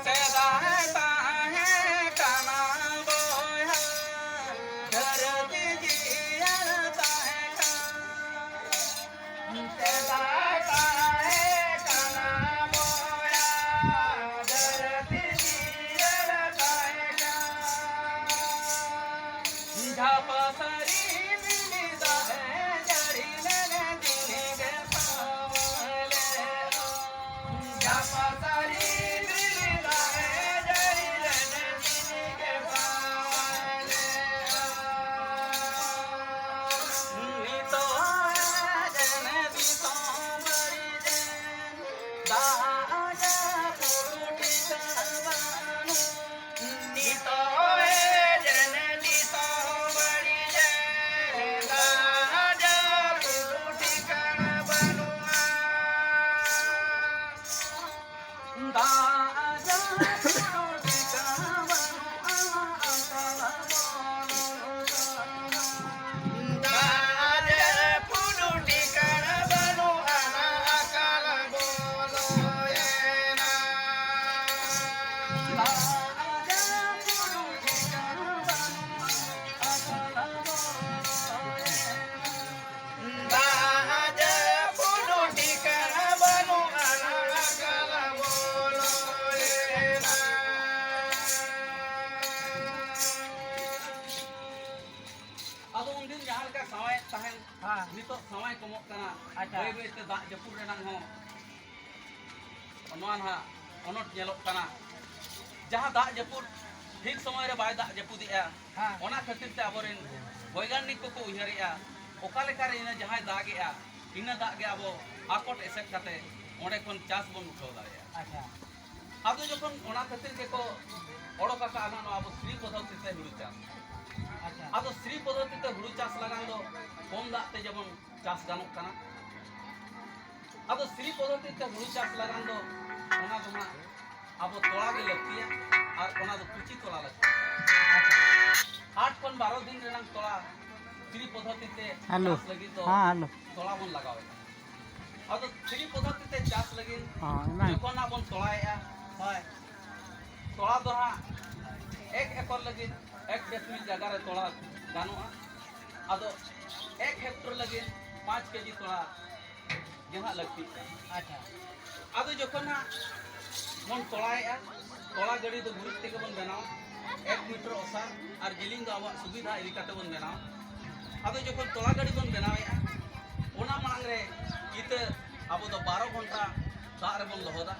ᱥᱮᱫᱟᱭ ᱛᱟᱦᱮᱸ ᱠᱟᱱᱟ ᱵᱚᱭᱦᱟ, ᱫᱷᱟᱹᱨᱛᱤ ᱡᱤᱭᱟᱹᱲ ᱛᱟᱦᱮᱸ ᱠᱟᱱᱟ᱾ ᱥᱮᱫᱟᱭ ᱛᱟᱦᱮᱸ ᱠᱟᱱᱟ ᱵᱚᱭᱦᱟ, ᱫᱷᱟᱹᱨᱛᱤ ᱡᱤᱭᱟᱹᱲ ᱛᱟᱦᱮᱸ ᱠᱟᱱᱟ᱾ ᱡᱷᱟᱯᱟ ᱥᱟᱹᱨᱤ ᱵᱤᱞᱤ ᱫᱟᱜ ᱮ ᱡᱟᱹᱲᱤ ᱞᱮᱱᱮ ᱫᱤᱱ ᱜᱮ ᱥᱟᱶ ᱞᱮ᱾ ᱡᱷᱟᱯᱟ ᱥᱟᱹᱨᱤ ᱵᱤᱞᱤ ᱫᱟᱜ ᱮ ᱡᱟᱹᱲᱤ ᱞᱮᱱᱮ ᱫᱤᱱ ᱜᱮ ᱥᱟᱶ ᱞᱮ᱾ ᱱᱤᱛᱚᱜ ᱮ ᱡᱮᱱᱮ ᱫᱤᱥᱚᱢ ᱵᱟᱹᱲᱤᱡ ᱮ, ᱫᱟᱜ ᱡᱟᱹᱯᱩᱫ ᱴᱷᱤᱠᱟᱹ ᱵᱟᱹᱱᱩᱜ᱾ ᱱᱤᱛᱚᱜ ᱮ ᱡᱮᱱᱮ ᱫᱤᱥᱚᱢ ᱵᱟᱹᱲᱤᱡ ᱮ, ᱫᱟᱜ ᱡᱟᱹᱯᱩᱫ ᱴᱷᱤᱠᱟᱹ ᱵᱟᱹᱱᱩᱜᱼᱟ᱾ ᱫᱟᱜ ᱡᱟᱹᱯᱩᱫ ᱴᱷᱤᱠᱟᱹ ᱵᱟᱹᱱᱩᱜᱼᱟ, ᱟᱠᱟᱞ ᱵᱚᱱᱚ᱾ ᱫᱟᱜ ᱡᱟᱹᱯᱩᱫ ᱴᱷᱤᱠᱟᱹᱱ ᱵᱟᱹᱱᱩᱜ ᱟᱱᱟ, ᱟᱠᱟᱞ ᱵᱚᱞᱚᱭᱮᱱᱟ᱾ ᱫᱟᱜ ᱡᱟᱹᱯᱩᱫ ᱴᱷᱤᱠᱟᱹᱱ ᱵᱟᱹᱱᱩᱜ ᱟᱱᱟ, ᱟᱠᱟᱞ ᱵᱚᱞᱚᱭᱮᱱᱟ᱾ ᱫᱟᱜ ᱡᱟᱹᱯᱩᱫ ᱴᱷᱤᱠᱟᱹᱱ ᱵᱟᱹᱱᱩᱜ ᱟᱱᱟ, ᱟᱠᱟᱞ ᱵᱚᱞᱚᱭᱮᱱᱟ᱾ ᱟᱫᱚ ᱩᱱᱫᱤᱱ ᱡᱟᱦᱟᱸ ᱞᱮᱠᱟ ᱥᱟᱶᱟᱭᱮᱫ ᱛᱟᱦᱮᱱ, ᱦᱮᱸ᱾ ᱱᱤᱛᱚᱜ ᱥᱟᱶᱟᱭ ᱠᱚᱢᱚᱜ ᱠᱟᱱᱟ᱾ ᱟᱪᱪᱷᱟ᱾ ᱵᱟᱹᱭ ᱵᱟᱹᱭᱛᱮ ᱫᱟᱜ ᱡᱟᱹᱯᱩᱫ ᱨᱮᱱᱟᱜ ᱦᱚᱸ ᱱᱚᱣᱟ ᱱᱟᱦᱟᱜ ᱚᱱᱚᱴ ᱧᱮᱞᱚᱜ ᱠᱟᱱᱟ᱾ ᱡᱟᱦᱟᱸ ᱫᱟᱜ ᱡᱟᱹᱯᱩᱫ ᱴᱷᱤᱠ ᱥᱚᱢᱚᱭ ᱨᱮ ᱵᱟᱭ ᱫᱟᱜ ᱡᱟᱹᱯᱩᱫᱮᱜᱼᱟ, ᱦᱮᱸ᱾ ᱚᱱᱟ ᱠᱷᱟᱹᱛᱤᱨ ᱛᱮ ᱟᱵᱚᱨᱮᱱ ᱵᱳᱭᱜᱟᱱᱤᱠ ᱠᱚᱠᱚ ᱩᱭᱦᱟᱹᱨᱮᱜᱼᱟ, ᱚᱠᱟ ᱞᱮᱠᱟᱨᱮ ᱤᱱᱟᱹ ᱡᱟᱦᱟᱸᱭ ᱫᱟᱜᱮᱜᱼᱟ, ᱤᱱᱟᱹ ᱫᱟᱜ ᱜᱮ ᱟᱵᱚ ᱟᱠᱚᱴ ᱮᱥᱮᱫ ᱠᱟᱛᱮ ᱚᱸᱰᱮ ᱠᱷᱚᱱ ᱪᱟᱥ ᱵᱚᱱ ᱩᱴᱷᱟᱹᱣ ᱫᱟᱲᱮᱭᱟᱜᱼᱟ᱾ ᱟᱪᱪᱷᱟ᱾ ᱟᱫᱚ ᱡᱚᱠᱷᱚᱱ ᱚᱱᱟ ᱠᱷᱟᱹᱛᱤᱨ ᱜᱮᱠᱚ ᱚᱰᱚᱠ ᱟᱠᱟᱫᱼᱟ ᱱᱚᱣᱟ ᱟᱵᱚ ᱥᱨᱤ ᱯᱚᱫᱽᱫᱷᱚᱛᱤ ᱛᱮ ᱦᱩᱲᱩ ᱪᱟᱥ᱾ ᱟᱪᱪᱷᱟ᱾ ᱟᱫᱚ ᱥᱨᱤ ᱯᱚᱫᱽᱫᱷᱚᱛᱤ ᱛᱮ ᱦᱩᱲᱩ ᱪᱟᱥ ᱞᱟᱜᱟᱱ ᱫᱚ ᱠᱚᱢ ᱫᱟᱜ ᱛᱮ ᱡᱮᱢᱚᱱ ᱪᱟᱥ ᱜᱟᱱᱚᱜ ᱠᱟᱱᱟ᱾ ᱟᱫᱚ ᱥᱨᱤ ᱯᱚᱫᱽᱫᱷᱚᱛᱤ ᱛᱮ ᱦᱩᱲᱩ ᱪᱟᱥ ᱞᱟᱜᱟᱱ ᱫᱚ ᱚᱱᱟ ᱫᱚ ᱦᱟᱸᱜ ᱟᱵᱚ ᱛᱚᱲᱟ ᱜᱮ ᱞᱟᱹᱠᱛᱤᱭᱟ ᱟᱨ ᱚᱱᱟ ᱫᱚ ᱠᱩᱪᱤ ᱛᱚᱲᱟ ᱞᱟᱹᱠᱛᱤᱭᱟ᱾ ᱟᱴ ᱠᱷᱚᱱ ᱵᱟᱨᱚ ᱫᱤᱱ ᱨᱮᱱᱟᱜ ᱛᱚᱲᱟ ᱯᱷᱨᱤ ᱯᱚᱫᱽᱫᱷᱚᱛᱤ ᱛᱮ ᱦᱮᱞᱳ᱾ ᱪᱟᱥ ᱞᱟᱹᱜᱤᱫ ᱫᱚ ᱦᱮᱸ, ᱦᱮᱞᱳ᱾ ᱛᱚᱲᱟ ᱵᱚᱱ ᱞᱟᱜᱟᱣᱮᱫᱟ᱾ ᱟᱫᱚ ᱯᱷᱨᱤ ᱯᱚᱫᱽᱫᱷᱚᱛᱤ ᱛᱮ ᱪᱟᱥ ᱞᱟᱹᱜᱤᱫ ᱦᱮᱸ, ᱚᱱᱟ᱾ ᱡᱚᱠᱷᱚᱱ ᱦᱟᱸᱜ ᱵᱚᱱ ᱛᱚᱲᱟᱭᱮᱫᱼᱟ, ᱦᱳᱭ, ᱛᱚᱲᱟ ᱫᱚ ᱦᱟᱸᱜ ᱮᱠ ᱮᱠᱚᱨ ᱞᱟᱹᱜᱤᱫ ᱮᱠ ᱰᱮᱥᱤᱢᱤᱞ ᱡᱟᱭᱜᱟ ᱨᱮ ᱛᱚᱲᱟ ᱜᱟᱱᱚᱜᱼᱟ᱾ ᱟᱫᱚ ᱮᱠ ᱦᱮᱠᱴᱚᱨ ᱞᱟᱹᱜᱤᱫ ᱯᱟᱸᱪ ᱠᱮᱡᱤ ᱛᱚᱲᱟ ᱜᱮ ᱦᱟᱸᱜ ᱞᱟᱹᱠᱛᱤᱜ ᱠᱟᱱᱟ᱾ ᱟᱪᱪᱷᱟ᱾ ᱟᱫᱚ ᱡᱚᱠᱷᱚᱱ ᱦᱟᱸᱜ ᱵᱚᱱ ᱛᱚᱲᱟᱭᱮᱫᱼᱟ, ᱛᱚᱲᱟ ᱜᱟᱹᱰᱤ ᱫᱚ ᱜᱩᱨᱤᱡ ᱛᱮᱜᱮ ᱵᱚᱱ ᱵᱮᱱᱟᱣᱟ, ᱮᱠ ᱢᱤᱴᱟᱨ ᱚᱥᱟᱨ ᱟᱨ ᱡᱮᱞᱮᱧ ᱫᱚ ᱟᱵᱚᱣᱟᱜ ᱥᱩᱵᱤᱫᱷᱟ ᱤᱫᱤ ᱠᱟᱛᱮ ᱵᱚᱱ ᱵᱮᱱᱟᱣᱟ᱾ ᱟᱫᱚ ᱡᱚᱠᱷᱚᱱ ᱛᱚᱲᱟ ᱜᱟᱹᱰᱤ ᱵᱚᱱ ᱵᱮᱱᱟᱣᱮᱫᱼᱟ, ᱚᱱᱟ ᱢᱟᱲᱟᱝ ᱨᱮ ᱤᱛᱟᱹ ᱟᱵᱚ ᱫᱚ ᱵᱟᱨᱚ ᱜᱷᱚᱱᱴᱟ ᱫᱟᱜ ᱨᱮᱵᱚᱱ ᱫᱚᱦᱚᱫᱟ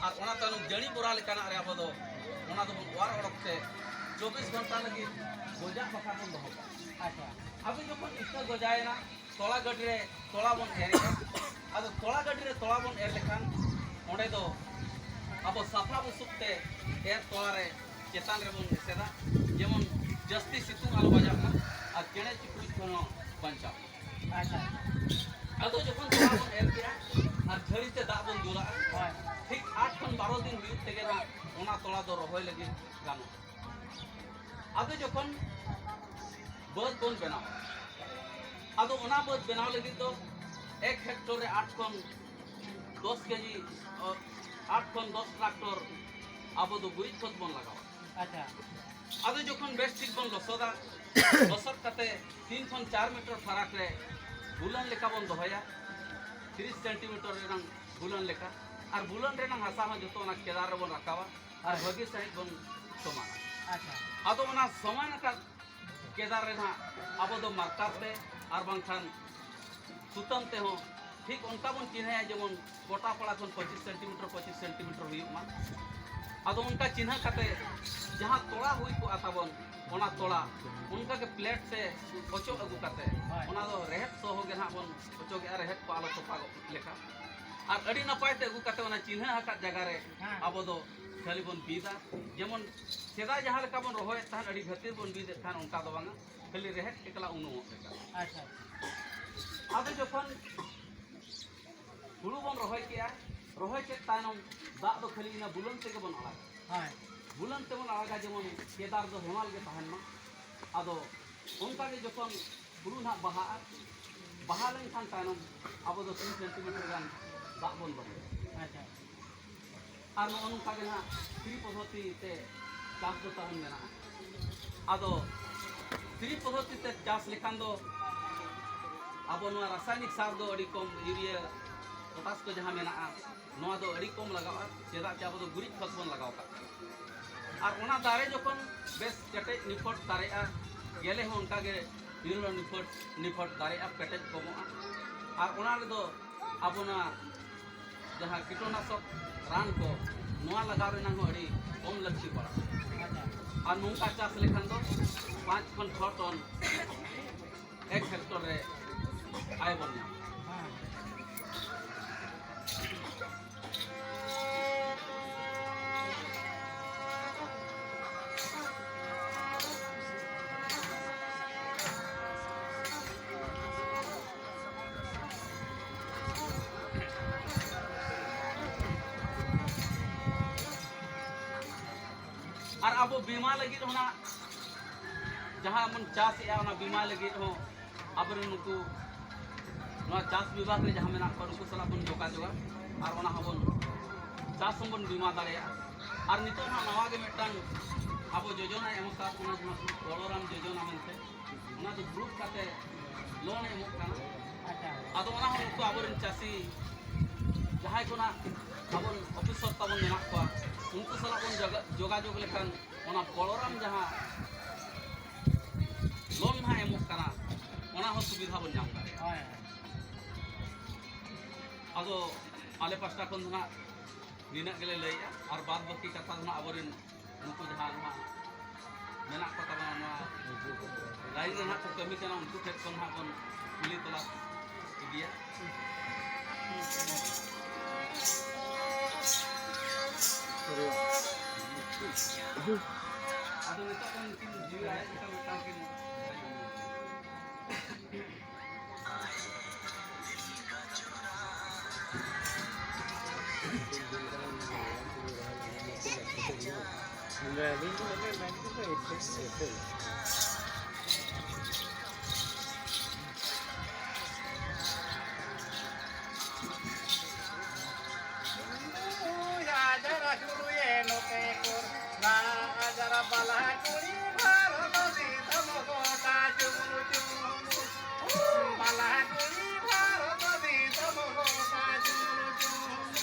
ᱟᱨ ᱚᱱᱟ ᱛᱟᱭᱱᱚᱢ ᱡᱟᱹᱲᱤ ᱵᱚᱨᱟ ᱞᱮᱠᱟᱱᱟᱜ ᱨᱮ ᱟᱵᱚ ᱫᱚ ᱚᱱᱟ ᱫᱚᱵᱚᱱ ᱚᱣᱟᱨ ᱚᱰᱚᱠ ᱛᱮ ᱪᱚᱵᱵᱤᱥ ᱜᱷᱚᱱᱴᱟ ᱞᱟᱹᱜᱤᱫ ᱜᱚᱡᱟᱜ ᱵᱟᱠᱷᱨᱟ ᱵᱚᱱ ᱫᱚᱦᱚ ᱠᱟᱜᱼᱟ᱾ ᱟᱪᱪᱷᱟ᱾ ᱟᱫᱚ ᱡᱚᱠᱷᱚᱱ ᱤᱛᱟᱹ ᱜᱚᱡᱟᱭᱮᱱᱟ, ᱛᱚᱲᱟ ᱜᱟᱹᱰᱤ ᱨᱮ ᱛᱚᱲᱟ ᱵᱚᱱ ᱮᱨᱮᱜᱼᱟ᱾ ᱟᱫᱚ ᱛᱚᱲᱟ ᱜᱟᱹᱰᱤ ᱨᱮ ᱛᱚᱲᱟ ᱵᱚᱱ ᱮᱨ ᱞᱮᱠᱷᱟᱱ ᱚᱸᱰᱮ ᱫᱚ ᱟᱵᱚ ᱥᱟᱯᱷᱟ ᱵᱩᱥᱩᱵ ᱛᱮ ᱮᱨ ᱛᱚᱲᱟ ᱨᱮ ᱪᱮᱛᱟᱱ ᱨᱮᱵᱚᱱ ᱮᱥᱮᱫᱟ, ᱡᱮᱢᱚᱱ ᱡᱟᱹᱥᱛᱤ ᱥᱤᱛᱩᱝ ᱟᱞᱚ ᱵᱟᱡᱟᱜ ᱢᱟ ᱟᱨ ᱪᱮᱬᱮ ᱪᱤᱯᱨᱩᱫ ᱠᱷᱚᱱ ᱦᱚᱸ ᱵᱟᱧᱪᱟᱣ᱾ ᱟᱪᱪᱷᱟ᱾ ᱟᱫᱚ ᱡᱚᱠᱷᱚᱱ ᱛᱚᱲᱟ ᱵᱚᱱ ᱮᱨ ᱠᱮᱜᱼᱟ ᱟᱨ ᱡᱷᱟᱹᱲᱤ ᱛᱮ ᱫᱟᱜ ᱵᱚᱱ ᱫᱩᱞᱟᱜᱼᱟ, ᱦᱳᱭ᱾ ᱴᱷᱤᱠ ᱟᱴ ᱠᱷᱚᱱ ᱵᱟᱨᱚ ᱫᱤᱱ ᱦᱩᱭᱩᱜ ᱛᱮᱜᱮ ᱱᱟᱜ ᱚᱱᱟ ᱛᱚᱲᱟ ᱫᱚ ᱨᱚᱦᱚᱭ ᱞᱟᱹᱜᱤᱫ ᱜᱟᱱᱚᱜᱼᱟ᱾ ᱟᱫᱚ ᱡᱚᱠᱷᱚᱱ ᱵᱟᱹᱫᱽ ᱵᱚᱱ ᱵᱮᱱᱟᱣᱟ, ᱟᱫᱚ ᱚᱱᱟ ᱵᱟᱹᱫᱽ ᱵᱮᱱᱟᱣ ᱞᱟᱹᱜᱤᱫ ᱫᱚ ᱮᱠ ᱦᱮᱠᱴᱚᱨ ᱨᱮ ᱟᱴ ᱠᱷᱚᱱ ᱫᱚᱥ ᱠᱮᱡᱤ, ᱚ, ᱟᱴ ᱠᱷᱚᱱ ᱫᱚᱥ ᱴᱨᱟᱠᱴᱚᱨ ᱟᱵᱚ ᱫᱚ ᱜᱩᱨᱤᱡ ᱠᱷᱚᱛ ᱵᱚᱱ ᱞᱟᱜᱟᱣᱟ᱾ ᱟᱪᱪᱷᱟ᱾ ᱟᱫᱚ ᱡᱚᱠᱷᱚᱱ ᱵᱮᱥ ᱴᱷᱤᱠ ᱵᱚᱱ ᱞᱚᱥᱚᱫᱟ, ᱞᱚᱥᱚᱫ ᱠᱟᱛᱮ ᱛᱤᱱ ᱠᱷᱚᱱ ᱪᱟᱨ ᱢᱤᱴᱟᱨ ᱯᱷᱟᱨᱟᱠ ᱨᱮ ᱵᱩᱞᱟᱹᱱ ᱞᱮᱠᱟ ᱵᱚᱱ ᱫᱚᱦᱚᱭᱟ, ᱛᱤᱨᱤᱥ ᱥᱮᱱᱴᱤᱢᱤᱴᱟᱨ ᱨᱮᱱᱟᱝ ᱵᱩᱞᱟᱹᱱ ᱞᱮᱠᱟ, ᱟᱨ ᱵᱩᱞᱟᱹᱱ ᱨᱮᱱᱟᱝ ᱦᱟᱥᱟ ᱦᱚᱸ ᱡᱚᱛᱚ ᱚᱱᱟ ᱠᱮᱫᱟᱨ ᱨᱮᱵᱚᱱ ᱨᱟᱠᱟᱵᱟ ᱟᱨ ᱵᱷᱟᱹᱜᱤ ᱥᱟᱺᱦᱤᱡ ᱵᱚᱱ ᱥᱚᱢᱟᱱᱟ᱾ ᱟᱪᱪᱷᱟ᱾ ᱟᱫᱚ ᱚᱱᱟ ᱥᱚᱢᱟᱱ ᱟᱠᱟᱫ ᱠᱮᱫᱟᱨ ᱨᱮ ᱱᱟᱦᱟᱜ ᱟᱵᱚ ᱫᱚ ᱢᱟᱨᱠᱟᱨ ᱛᱮ ᱟᱨ ᱵᱟᱝᱠᱷᱟᱱ ᱥᱩᱛᱟᱹᱢ ᱛᱮᱦᱚᱸ ᱴᱷᱤᱠ ᱚᱱᱠᱟ ᱵᱚᱱ ᱪᱤᱱᱦᱟᱹᱭᱟ, ᱡᱮᱢᱚᱱ ᱜᱚᱴᱟ ᱯᱟᱲᱟ ᱠᱷᱚᱱ ᱯᱚᱸᱪᱤᱥ ᱥᱮᱱᱴᱤᱢᱤᱴᱟᱨ, ᱯᱚᱸᱪᱤᱥ ᱥᱮᱱᱴᱤᱢᱤᱴᱟᱨ ᱦᱩᱭᱩᱜ ᱢᱟ᱾ ᱟᱫᱚ ᱚᱱᱠᱟ ᱪᱤᱱᱦᱟᱹ ᱠᱟᱛᱮ ᱡᱟᱦᱟᱸ ᱛᱚᱲᱟ ᱦᱩᱭ ᱠᱚᱜᱼᱟ ᱛᱟᱵᱚᱱ, ᱚᱱᱟ ᱛᱚᱲᱟ ᱚᱱᱠᱟ ᱜᱮ ᱯᱞᱮᱴ ᱛᱮ ᱚᱪᱚᱜ ᱟᱹᱜᱩ ᱠᱟᱛᱮ, ᱦᱳᱭ᱾ ᱚᱱᱟ ᱫᱚ ᱨᱮᱦᱮᱫ ᱥᱚᱦᱚ ᱜᱮ ᱱᱟᱦᱟᱜ ᱵᱚᱱ ᱚᱪᱚᱜᱮᱜᱼᱟ, ᱨᱮᱦᱮᱫ ᱠᱚ ᱟᱞᱚ ᱛᱚᱯᱟᱜᱚᱜ ᱞᱮᱠᱟ᱾ ᱟᱨ ᱟᱹᱰᱤ ᱱᱟᱯᱟᱭ ᱛᱮ ᱟᱹᱜᱩ ᱠᱟᱛᱮ ᱚᱱᱟ ᱪᱤᱱᱦᱟᱹ ᱟᱠᱟᱫ ᱡᱟᱭᱜᱟ ᱨᱮ ᱦᱮᱸ᱾ ᱟᱵᱚ ᱫᱚ ᱠᱷᱟᱹᱞᱤ ᱵᱚᱱ ᱵᱤᱫᱟ᱾ ᱡᱮᱢᱚᱱ ᱥᱮᱫᱟᱭ ᱡᱟᱦᱟᱸ ᱞᱮᱠᱟ ᱵᱚᱱ ᱨᱚᱦᱚᱭᱮᱫ ᱛᱟᱦᱮᱸᱫ, ᱟᱹᱰᱤ ᱵᱷᱟᱹᱛᱤᱨ ᱵᱚᱱ ᱵᱤᱫᱮᱫ ᱛᱟᱦᱮᱸᱫ, ᱚᱱᱠᱟ ᱫᱚ ᱵᱟᱝᱟ, ᱠᱷᱟᱹᱞᱤ ᱨᱮᱦᱮᱫ ᱮᱠᱞᱟ ᱩᱱᱩᱢᱚᱜ ᱞᱮᱠᱟ᱾ ᱟᱪᱪᱷᱟ᱾ ᱟᱫᱚ ᱡᱚᱠᱷᱚᱱ ᱦᱩᱲᱩ ᱵᱚᱱ ᱨᱚᱦᱚᱭ ᱠᱮᱜᱼᱟ, ᱨᱚᱦᱚᱭ ᱠᱮᱫ ᱛᱟᱭᱱᱚᱢ ᱫᱟᱜ ᱫᱚ ᱠᱷᱟᱹᱞᱤ ᱤᱱᱟᱹ ᱵᱩᱞᱟᱹᱱ ᱛᱮᱜᱮ ᱵᱚᱱ ᱟᱲᱟᱜᱟ᱾ ᱦᱳᱭ᱾ ᱵᱩᱞᱟᱹᱱ ᱛᱮᱵᱚᱱ ᱟᱲᱟᱜᱟ, ᱡᱮᱢᱚᱱ ᱠᱮᱫᱟᱨ ᱫᱚ ᱦᱮᱢᱟᱞ ᱜᱮ ᱛᱟᱦᱮᱱ ᱢᱟ᱾ ᱟᱫᱚ ᱚᱱᱠᱟ ᱜᱮ ᱡᱚᱠᱷᱚᱱ ᱦᱩᱲᱩ ᱱᱟᱦᱟᱜ ᱵᱟᱦᱟᱜᱼᱟ, ᱵᱟᱦᱟ ᱞᱮᱱᱠᱷᱟᱱ ᱛᱟᱭᱱᱚᱢ ᱟᱵᱚ ᱫᱚ ᱛᱤᱱ ᱥᱮᱱᱴᱤᱢᱤᱴᱟᱨ ᱜᱟᱱ ᱫᱟᱜ ᱵᱚᱱ ᱫᱚᱦᱚᱭᱟ᱾ ᱟᱪᱪᱷᱟ᱾ ᱟᱨ ᱱᱚᱜᱼᱚ ᱱᱚᱝᱠᱟ ᱜᱮ ᱱᱟᱦᱟᱜ ᱛᱨᱤ ᱯᱚᱫᱽᱫᱷᱚᱛᱤ ᱛᱮ ᱪᱟᱥ ᱫᱚ ᱛᱟᱵᱚᱱ ᱢᱮᱱᱟᱜᱼᱟ᱾ ᱟᱫᱚ ᱛᱨᱤ ᱯᱚᱫᱽᱫᱷᱚᱛᱤ ᱛᱮ ᱪᱟᱥ ᱞᱮᱠᱷᱟᱱ ᱫᱚ ᱟᱵᱚ ᱱᱚᱣᱟ ᱨᱟᱥᱟᱭᱱᱤᱠ ᱥᱟᱨ ᱫᱚ ᱟᱹᱰᱤ ᱠᱚᱢ, ᱤᱭᱩᱨᱤᱭᱟ, ᱯᱚᱴᱟᱥ ᱠᱚ ᱡᱟᱦᱟᱸ ᱢᱮᱱᱟᱜᱼᱟ, ᱱᱚᱣᱟ ᱫᱚ ᱟᱹᱰᱤ ᱠᱚᱢ ᱞᱟᱜᱟᱜᱼᱟ, ᱪᱮᱫᱟᱜ ᱪᱮ ᱟᱵᱚ ᱫᱚ ᱜᱩᱨᱤᱡ ᱠᱷᱚᱛ ᱵᱚᱱ ᱞᱟᱜᱟᱣ ᱠᱟᱜ ᱠᱟᱱᱟ᱾ ᱟᱨ ᱚᱱᱟ ᱫᱟᱨᱮ ᱡᱚᱠᱷᱚᱱ ᱵᱮᱥ ᱠᱮᱴᱮᱡ ᱱᱤᱯᱷᱚᱴ ᱫᱟᱨᱮᱜᱼᱟ, ᱜᱮᱞᱮ ᱦᱚᱸ ᱚᱱᱠᱟ ᱜᱮ ᱱᱤᱨᱚᱲ ᱱᱤᱯᱷᱚᱴ, ᱱᱤᱯᱷᱚᱴ ᱫᱟᱨᱮᱜᱼᱟ, ᱠᱮᱴᱮᱡ ᱠᱚᱢᱚᱜᱼᱟ᱾ ᱟᱨ ᱚᱱᱟ ᱨᱮᱫᱚ ᱟᱵᱚ ᱱᱚᱣᱟ ᱡᱟᱦᱟᱸ ᱠᱤᱴᱚᱱᱟᱥᱚᱠ ᱨᱟᱱ ᱠᱚ, ᱱᱚᱣᱟ ᱞᱟᱜᱟᱣ ᱨᱮᱱᱟᱜ ᱦᱚᱸ ᱟᱹᱰᱤ ᱠᱚᱢ ᱞᱟᱹᱠᱛᱤ ᱯᱟᱲᱟᱜᱼᱟ᱾ ᱟᱨ ᱱᱚᱝᱠᱟ ᱪᱟᱥ ᱞᱮᱠᱷᱟᱱ ᱫᱚ ᱯᱟᱸᱪ ᱠᱷᱚᱱ ᱪᱷᱚ ᱴᱚᱱ ᱮᱠ ᱦᱮᱠᱴᱚᱨ ᱨᱮ ᱟᱭ ᱵᱚᱱ ᱧᱟᱢᱟ᱾ ᱟᱨ ᱟᱵᱚ ᱵᱤᱢᱟ ᱞᱟᱹᱜᱤᱫ ᱦᱚᱸ ᱱᱟᱜ ᱡᱟᱦᱟᱸ ᱵᱚᱱ ᱪᱟᱥᱮᱜᱼᱟ, ᱚᱱᱟ ᱵᱤᱢᱟ ᱞᱟᱹᱜᱤᱫ ᱦᱚᱸ ᱟᱵᱚᱨᱮᱱ ᱱᱩᱠᱩ ᱱᱚᱣᱟ ᱪᱟᱥ ᱵᱤᱵᱷᱟᱜᱽ ᱨᱮ ᱡᱟᱦᱟᱸ ᱢᱮᱱᱟᱜ ᱠᱚᱣᱟ, ᱱᱩᱠᱩ ᱥᱟᱞᱟᱜ ᱵᱚᱱ ᱡᱳᱜᱟᱡᱳᱜᱟ ᱟᱨ ᱚᱱᱟ ᱦᱚᱸᱵᱚᱱ, ᱪᱟᱥ ᱦᱚᱸᱵᱚᱱ ᱵᱤᱢᱟ ᱫᱟᱲᱮᱭᱟᱜᱼᱟ᱾ ᱟᱨ ᱱᱤᱛᱚᱜ ᱦᱟᱸᱜ ᱱᱟᱣᱟ ᱜᱮ ᱢᱤᱫᱴᱟᱝ ᱟᱵᱚ ᱡᱳᱡᱚᱱᱟᱭ ᱮᱢ ᱟᱠᱟᱫ ᱵᱚᱱᱟ, ᱡᱟᱦᱟᱸ ᱵᱚᱲᱚᱨᱟᱢ ᱡᱳᱡᱚᱱᱟ ᱢᱮᱱᱛᱮ, ᱚᱱᱟ ᱫᱚ ᱜᱨᱩᱯ ᱠᱟᱛᱮ ᱞᱳᱱ ᱮ ᱮᱢᱚᱜ ᱠᱟᱱᱟ᱾ ᱟᱪᱪᱷᱟ᱾ ᱟᱫᱚ ᱚᱱᱟ ᱦᱚᱸ ᱱᱩᱠᱩ ᱟᱵᱚᱨᱮᱱ ᱪᱟᱹᱥᱤ ᱡᱟᱦᱟᱸᱭ ᱠᱚ ᱱᱟᱜ ᱟᱵᱚᱨᱮᱱ ᱚᱯᱷᱤᱥᱟᱨ ᱛᱟᱵᱚᱱ ᱢᱮᱱᱟᱜ ᱠᱚᱣᱟ, ᱩᱱᱠᱩ ᱥᱟᱞᱟᱜ ᱵᱚᱱ ᱡᱳᱜᱟ-, ᱡᱳᱜᱟᱡᱳᱜᱽ ᱞᱮᱠᱷᱟᱱ ᱚᱱᱟ ᱵᱚᱲᱚᱨᱟᱢ ᱡᱟᱦᱟᱸ ᱞᱳᱱ ᱱᱟᱦᱟᱜ ᱮᱢᱚᱜ ᱠᱟᱱᱟ, ᱚᱱᱟ ᱦᱚᱸ ᱥᱩᱵᱤᱫᱷᱟ ᱵᱚᱱ ᱧᱟᱢ ᱫᱟᱲᱮᱭᱟᱜᱼᱟ᱾ ᱦᱳᱭ, ᱦᱳᱭ᱾ ᱟᱫᱚ ᱟᱞᱮ ᱯᱟᱥᱴᱟ ᱠᱷᱚᱱ ᱫᱚ ᱱᱟᱜ ᱱᱤᱱᱟᱹᱜ ᱜᱮᱞᱮ ᱞᱟᱹᱭᱮᱜᱼᱟ, ᱟᱨ ᱵᱟᱫ ᱵᱟᱹᱠᱤ ᱠᱟᱛᱷᱟ ᱫᱚ ᱱᱟᱜ ᱟᱵᱚᱨᱮᱱ ᱱᱩᱠᱩ ᱡᱟᱦᱟᱸ ᱱᱚᱣᱟ ᱢᱮᱱᱟᱜ ᱠᱚ ᱛᱟᱵᱚᱱᱟ, ᱱᱚᱣᱟ ᱞᱟᱭᱤᱱ ᱨᱮ ᱱᱟᱜ ᱠᱚ ᱠᱟᱹᱢᱤ ᱠᱟᱱᱟ, ᱩᱱᱠᱩ ᱴᱷᱮᱱ ᱠᱷᱚᱱ ᱱᱟᱜ ᱵᱚᱱ ᱠᱩᱞᱤ ᱛᱚᱞᱟᱥ ᱤᱫᱤᱭᱟ᱾ ᱟᱫᱚ ᱱᱤᱛᱚᱜ ᱫᱚ ᱩᱱᱠᱤᱱ ᱡᱤᱣᱤ ᱨᱟᱲᱮᱡ ᱞᱮᱠᱟ ᱢᱤᱫᱴᱟᱝ ᱠᱤᱱ ᱟᱡᱟᱨ ᱪᱩᱨᱩᱭᱮ ᱱᱚᱛᱮ ᱠᱚᱨ ᱱᱟ ᱟᱡᱟᱨ ᱵᱟᱞᱟ ᱠᱩᱲᱤ ᱵᱷᱟᱨᱚᱛ ᱫᱤᱥᱚᱢ ᱜᱚᱴᱟ ᱪᱩᱢᱩᱞ ᱪᱩᱢᱩᱞ᱾ ᱵᱟᱞᱟ ᱠᱩᱲᱤ ᱵᱷᱟᱨᱚᱛ ᱫᱤᱥᱚᱢ ᱜᱚᱴᱟ ᱪᱩᱢᱩᱞ ᱪᱩᱢᱩᱞ᱾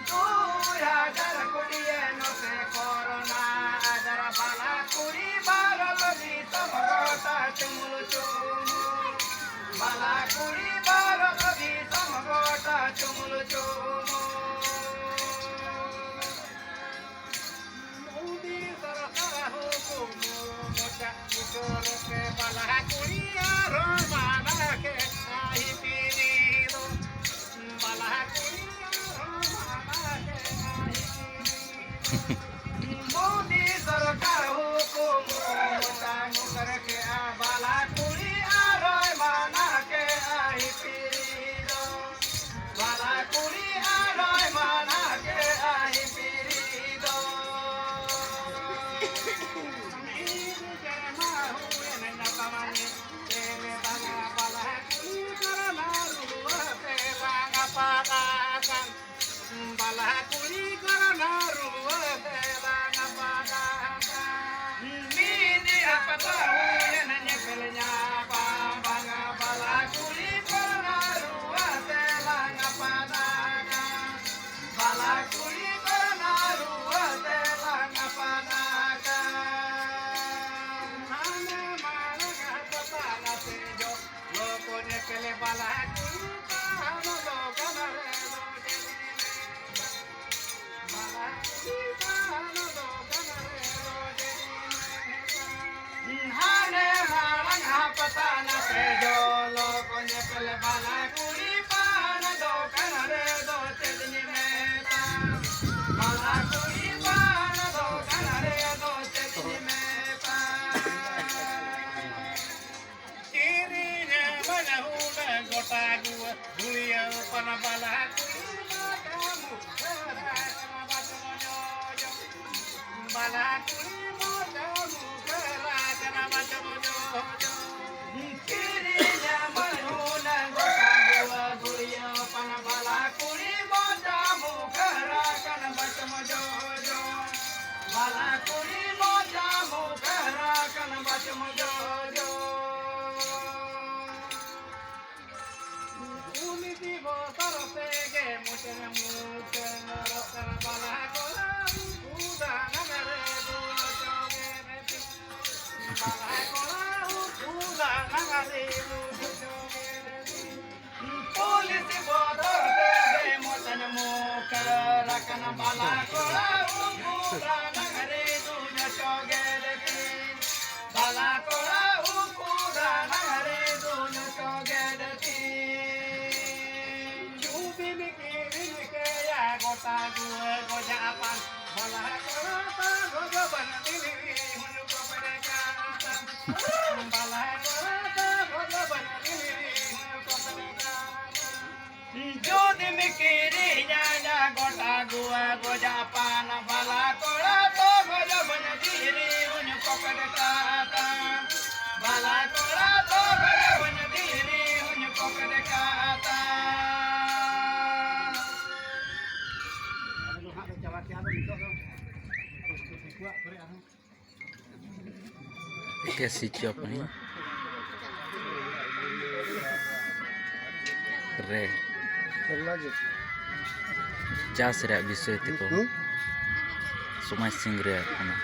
ᱫᱩᱭ ᱦᱟᱡᱟᱨ ᱠᱩᱲᱤᱭᱮ ᱱᱚᱛᱮ ᱠᱚᱨᱳᱱᱟ ᱟᱡᱟᱨ ᱵᱟᱞᱟ ᱠᱩᱲᱤ ᱵᱷᱟᱨᱚᱛ ᱫᱤᱥᱚᱢ ᱜᱚᱴᱟ ᱪᱩᱢᱩᱞ ᱪᱩᱢᱩᱞ᱾ ᱵᱟᱞᱟ ᱠᱩᱲᱤ ᱵᱷᱟᱨᱚᱛ ᱫᱤᱥᱚᱢ ᱜᱚᱴᱟ ᱪᱩᱢᱩᱞ ᱪᱩᱢᱩᱞ᱾ ᱢᱳᱫᱤ ᱥᱚᱨᱠᱟᱨ ᱦᱩᱠᱩᱢ ᱢᱚᱪᱟ ᱩᱛᱟᱹᱨ ᱯᱮ ᱵᱟᱞᱟ ᱠᱩᱲᱤ ᱟᱨ ᱢᱟᱱᱟ ᱠᱮ ᱟᱦᱤ ᱯᱤᱨᱤ ᱫᱚ᱾ ᱵᱟᱞᱟ ᱠᱩᱲᱤ ᱟᱨ ᱢᱟᱱᱟ ᱠᱮ ᱟᱦᱤ ᱯᱤᱨᱤ ᱫᱚ᱾ ᱢᱳᱫᱤ ᱥᱚᱨᱠᱟᱨ ᱦᱩᱠᱩᱢ ᱢᱚᱪᱟ ᱩᱛᱟᱹᱨ ᱠᱮ ᱵᱟᱞᱟ ᱠᱩᱲᱤ ᱟᱨ ᱢᱟᱱᱟ ᱠᱮ ᱟᱦᱤ ᱯᱤᱨᱤ ᱫᱚ᱾ ᱵᱟᱞᱟ ᱠᱩᱲᱤ ᱟᱨ ᱢᱟᱱᱟ ᱠᱮ ᱟᱦᱤ ᱯᱤᱨᱤ ᱫᱚ᱾ ᱢᱤᱫ ᱥᱮᱨᱢᱟ ᱦᱩᱭᱮᱱ ᱧᱟᱯᱟᱢ ᱧᱮᱯᱮᱞ ᱵᱟᱞᱟ, ᱵᱟᱞᱟ ᱠᱩᱲᱤ ᱠᱚᱨᱮᱱᱟᱜ ᱨᱩᱣᱟᱹ ᱛᱮ ᱞᱟᱸᱜᱟ ᱯᱟᱲᱟᱜ ᱠᱟᱱ᱾ ᱵᱟᱞᱟ ᱠᱩᱲᱤ ᱠᱚᱨᱮᱱᱟᱜ ᱨᱩᱣᱟᱹ ᱛᱮ ᱞᱟᱸᱜᱟ ᱯᱟᱲᱟᱜ ᱠᱟᱱ᱾ ᱢᱤᱫ ᱦᱟᱯᱛᱟ ᱦᱩᱭᱮᱱ ᱧᱮᱯᱮᱞ ᱧᱟᱯᱟᱢ ᱵᱟᱝᱟ, ᱵᱟᱞᱟ ᱠᱩᱲᱤ ᱠᱚᱨᱮᱱᱟᱜ ᱨᱩᱣᱟᱹ ᱛᱮ ᱞᱟᱸᱜᱟ ᱯᱟᱲᱟᱜ ᱠᱟᱱ᱾ ᱵᱟᱞᱟ ᱠᱩᱲᱤ ᱠᱚᱨᱮᱱᱟᱜ ᱨᱩᱣᱟᱹ ᱛᱮ ᱞᱟᱸᱜᱟ ᱯᱟᱲᱟᱜ ᱠᱟᱱ᱾ ᱦᱟᱱᱮ ᱢᱟᱲᱟᱝ ᱦᱟᱥᱯᱟᱛᱟᱞ ᱥᱮ ᱡᱚ ᱞᱚᱠᱚ ᱧᱮᱯᱮᱞ ᱵᱟᱞᱟ ᱠᱩᱲᱤ ᱛᱟᱦᱮᱱ ᱫᱚ ᱜᱟᱱ ᱨᱮ ᱫᱚ ᱡᱮ ᱵᱟᱞᱟ ᱠᱩᱲᱤ ᱛᱟᱦᱮᱱ ᱫᱚ ᱜᱟᱱ ᱨᱮ ᱫᱚ ᱡᱮ ᱦᱟᱱᱮ ᱢᱟᱲᱟᱝ ᱦᱟᱯᱛᱟ ᱱᱟᱥᱮ ᱡᱚ ᱞᱚᱠᱚ ᱧᱮᱯᱮᱞ ᱵᱟᱞᱟ ᱠᱩᱲᱤ ᱯᱟᱦᱟᱱ ᱫᱚᱠᱟᱱ ᱨᱮ ᱫᱚ ᱪᱮᱫ ᱤᱧ ᱢᱮᱛᱟ? ᱵᱟᱞᱟ ᱠᱩᱲᱤ ᱯᱟᱦᱟᱱ ᱫᱚᱠᱟᱱ ᱨᱮ ᱫᱚ ᱪᱮᱫ ᱤᱧ ᱢᱮᱛᱟ? ᱠᱤᱨᱤᱧ ᱟᱢᱟᱧ ᱦᱩᱱᱟᱹᱝ ᱜᱚᱴᱟ ᱜᱩᱣᱟᱹ, ᱜᱩᱲᱤᱭᱟᱹᱣ ᱯᱟᱱ ᱵᱟᱞᱟ ᱠᱩᱲᱤ ᱞᱟᱜᱟ ᱢᱩᱠᱷᱟᱹᱨᱟ ᱠᱟᱱᱟ ᱵᱟᱪᱚ ᱡᱚᱡᱚ᱾ ᱠᱩᱲᱤ ᱢᱚᱡᱟ ᱢᱩᱠᱷᱟᱹᱨᱟ ᱠᱟᱱᱟ ᱵᱟᱪᱚᱢ ᱡᱚᱡᱚ᱾ ᱠᱤᱨᱤᱧᱟ ᱢᱟᱹᱱᱩ ᱱᱟᱝ ᱜᱚᱴᱟ ᱜᱩᱣᱟᱹ ᱜᱩᱲᱤᱭᱟᱹ ᱯᱟᱱ ᱵᱟᱞᱟ ᱠᱩᱲᱤ ᱢᱚᱡᱟ ᱢᱩᱠᱷᱟᱹᱨᱟ ᱠᱟᱱᱟ ᱵᱟᱪᱚᱢ ᱡᱚᱡᱚ᱾ ᱵᱟᱞᱟ ᱠᱩᱲᱤ ᱢᱚᱡᱟ ᱢᱩᱠᱷᱟᱹᱨᱟ ᱠᱟᱱᱟ ᱵᱟᱪᱚᱢ ᱡᱚᱡᱚ᱾ ᱩᱱᱤ ᱫᱤ ᱵᱚᱛᱚᱨ ᱛᱮᱜᱮ ᱢᱚᱪᱟ ᱢᱩᱠᱷᱟᱹᱨᱚᱜ ᱠᱟᱱᱟ ᱵᱟᱞᱟ ᱠᱚᱲᱟ ᱩᱱᱠᱩ ᱫᱟᱱᱟᱝ ᱨᱮ ᱫᱩᱲᱩᱵ ᱡᱚᱜᱮ ᱨᱮ ᱫᱤ᱾ ᱵᱟᱞᱟ ᱠᱚᱲᱟ ᱩᱱᱠᱩ ᱫᱟᱱᱟᱝ ᱨᱮ ᱫᱩᱲᱩᱵ ᱡᱚᱜᱮ ᱨᱮ ᱫᱤ᱾ ᱯᱩᱞᱤᱥ ᱵᱚᱛᱚᱨ ᱛᱮᱜᱮ ᱢᱚᱪᱟ ᱢᱩᱠᱷᱟᱹᱨ ᱟᱠᱟᱱᱟ ᱵᱟᱞᱟ ᱠᱚᱲᱟ ᱩᱱᱠᱩ ᱫᱟᱱᱟᱝ ᱨᱮ ᱫᱩᱲᱩᱵ ᱡᱚᱜᱮ ᱨᱮ ᱫᱤ᱾ ᱵᱟᱞᱟ ᱠᱚᱲᱟ ᱩᱱᱠᱩ ᱫᱟᱱᱟᱝ ᱨᱮ ᱫᱩᱲᱩᱵ ᱡᱚᱜᱮ ᱨᱮ ᱫᱤ᱾ ᱡᱩᱫᱤᱢ ᱠᱤᱨᱤᱧ ᱠᱮᱭᱟ ᱜᱚᱴᱟ ᱜᱩᱣᱟᱹ ᱜᱚᱡᱟ ᱯᱟᱱ᱾ ᱵᱟᱞᱟ ᱠᱚᱲᱟ ᱛᱟ ᱜᱚᱡᱚ ᱵᱟᱱᱟ ᱫᱤᱞᱤ ᱦᱩᱱᱩ ᱠᱚ ᱯᱮᱨᱮ ᱠᱟᱛᱟ᱾ ᱵᱟᱞᱟ ᱠᱚᱲᱟ ᱛᱟ ᱜᱚᱡᱚ ᱵᱟᱱᱟ ᱫᱤᱞᱤ ᱦᱩᱱᱩ ᱠᱚ ᱯᱮᱨᱮ ᱠᱟᱛᱟ᱾ ᱡᱩᱫᱤᱢ ᱠᱤᱨᱤᱧᱟ ᱜᱚᱴᱟ ᱜᱩᱣᱟᱹ ᱜᱚᱡᱟ ᱯᱟᱱ᱾ ᱵᱟᱞᱟ ᱠᱚᱲᱟ ᱛᱟ ᱜᱚᱡᱚ ᱵᱟᱱᱟ ᱫᱤᱞᱤ ᱦᱩᱱᱩ ᱠᱚ ᱯᱮᱨᱮ ᱠᱟᱛᱟ᱾ ᱵᱟᱞᱟ ᱠᱚᱲᱟ ᱛᱟ ᱜᱚᱡᱚ ᱵᱟᱱᱟ ᱫᱤᱞᱤ ᱦᱩᱱᱩ ᱠᱚ ᱯᱮᱨᱮ ᱠᱟᱛᱟ᱾ ᱮᱠᱮᱥᱤ ᱪᱚᱯᱱᱤ ᱨᱮ ᱪᱟᱥ ᱨᱮᱭᱟᱜ ᱵᱤᱥᱚᱭ ᱛᱮᱠᱚ ᱥᱚᱢᱟᱡᱽ ᱥᱤᱝᱨᱟᱹᱭ ᱠᱟᱱᱟ᱾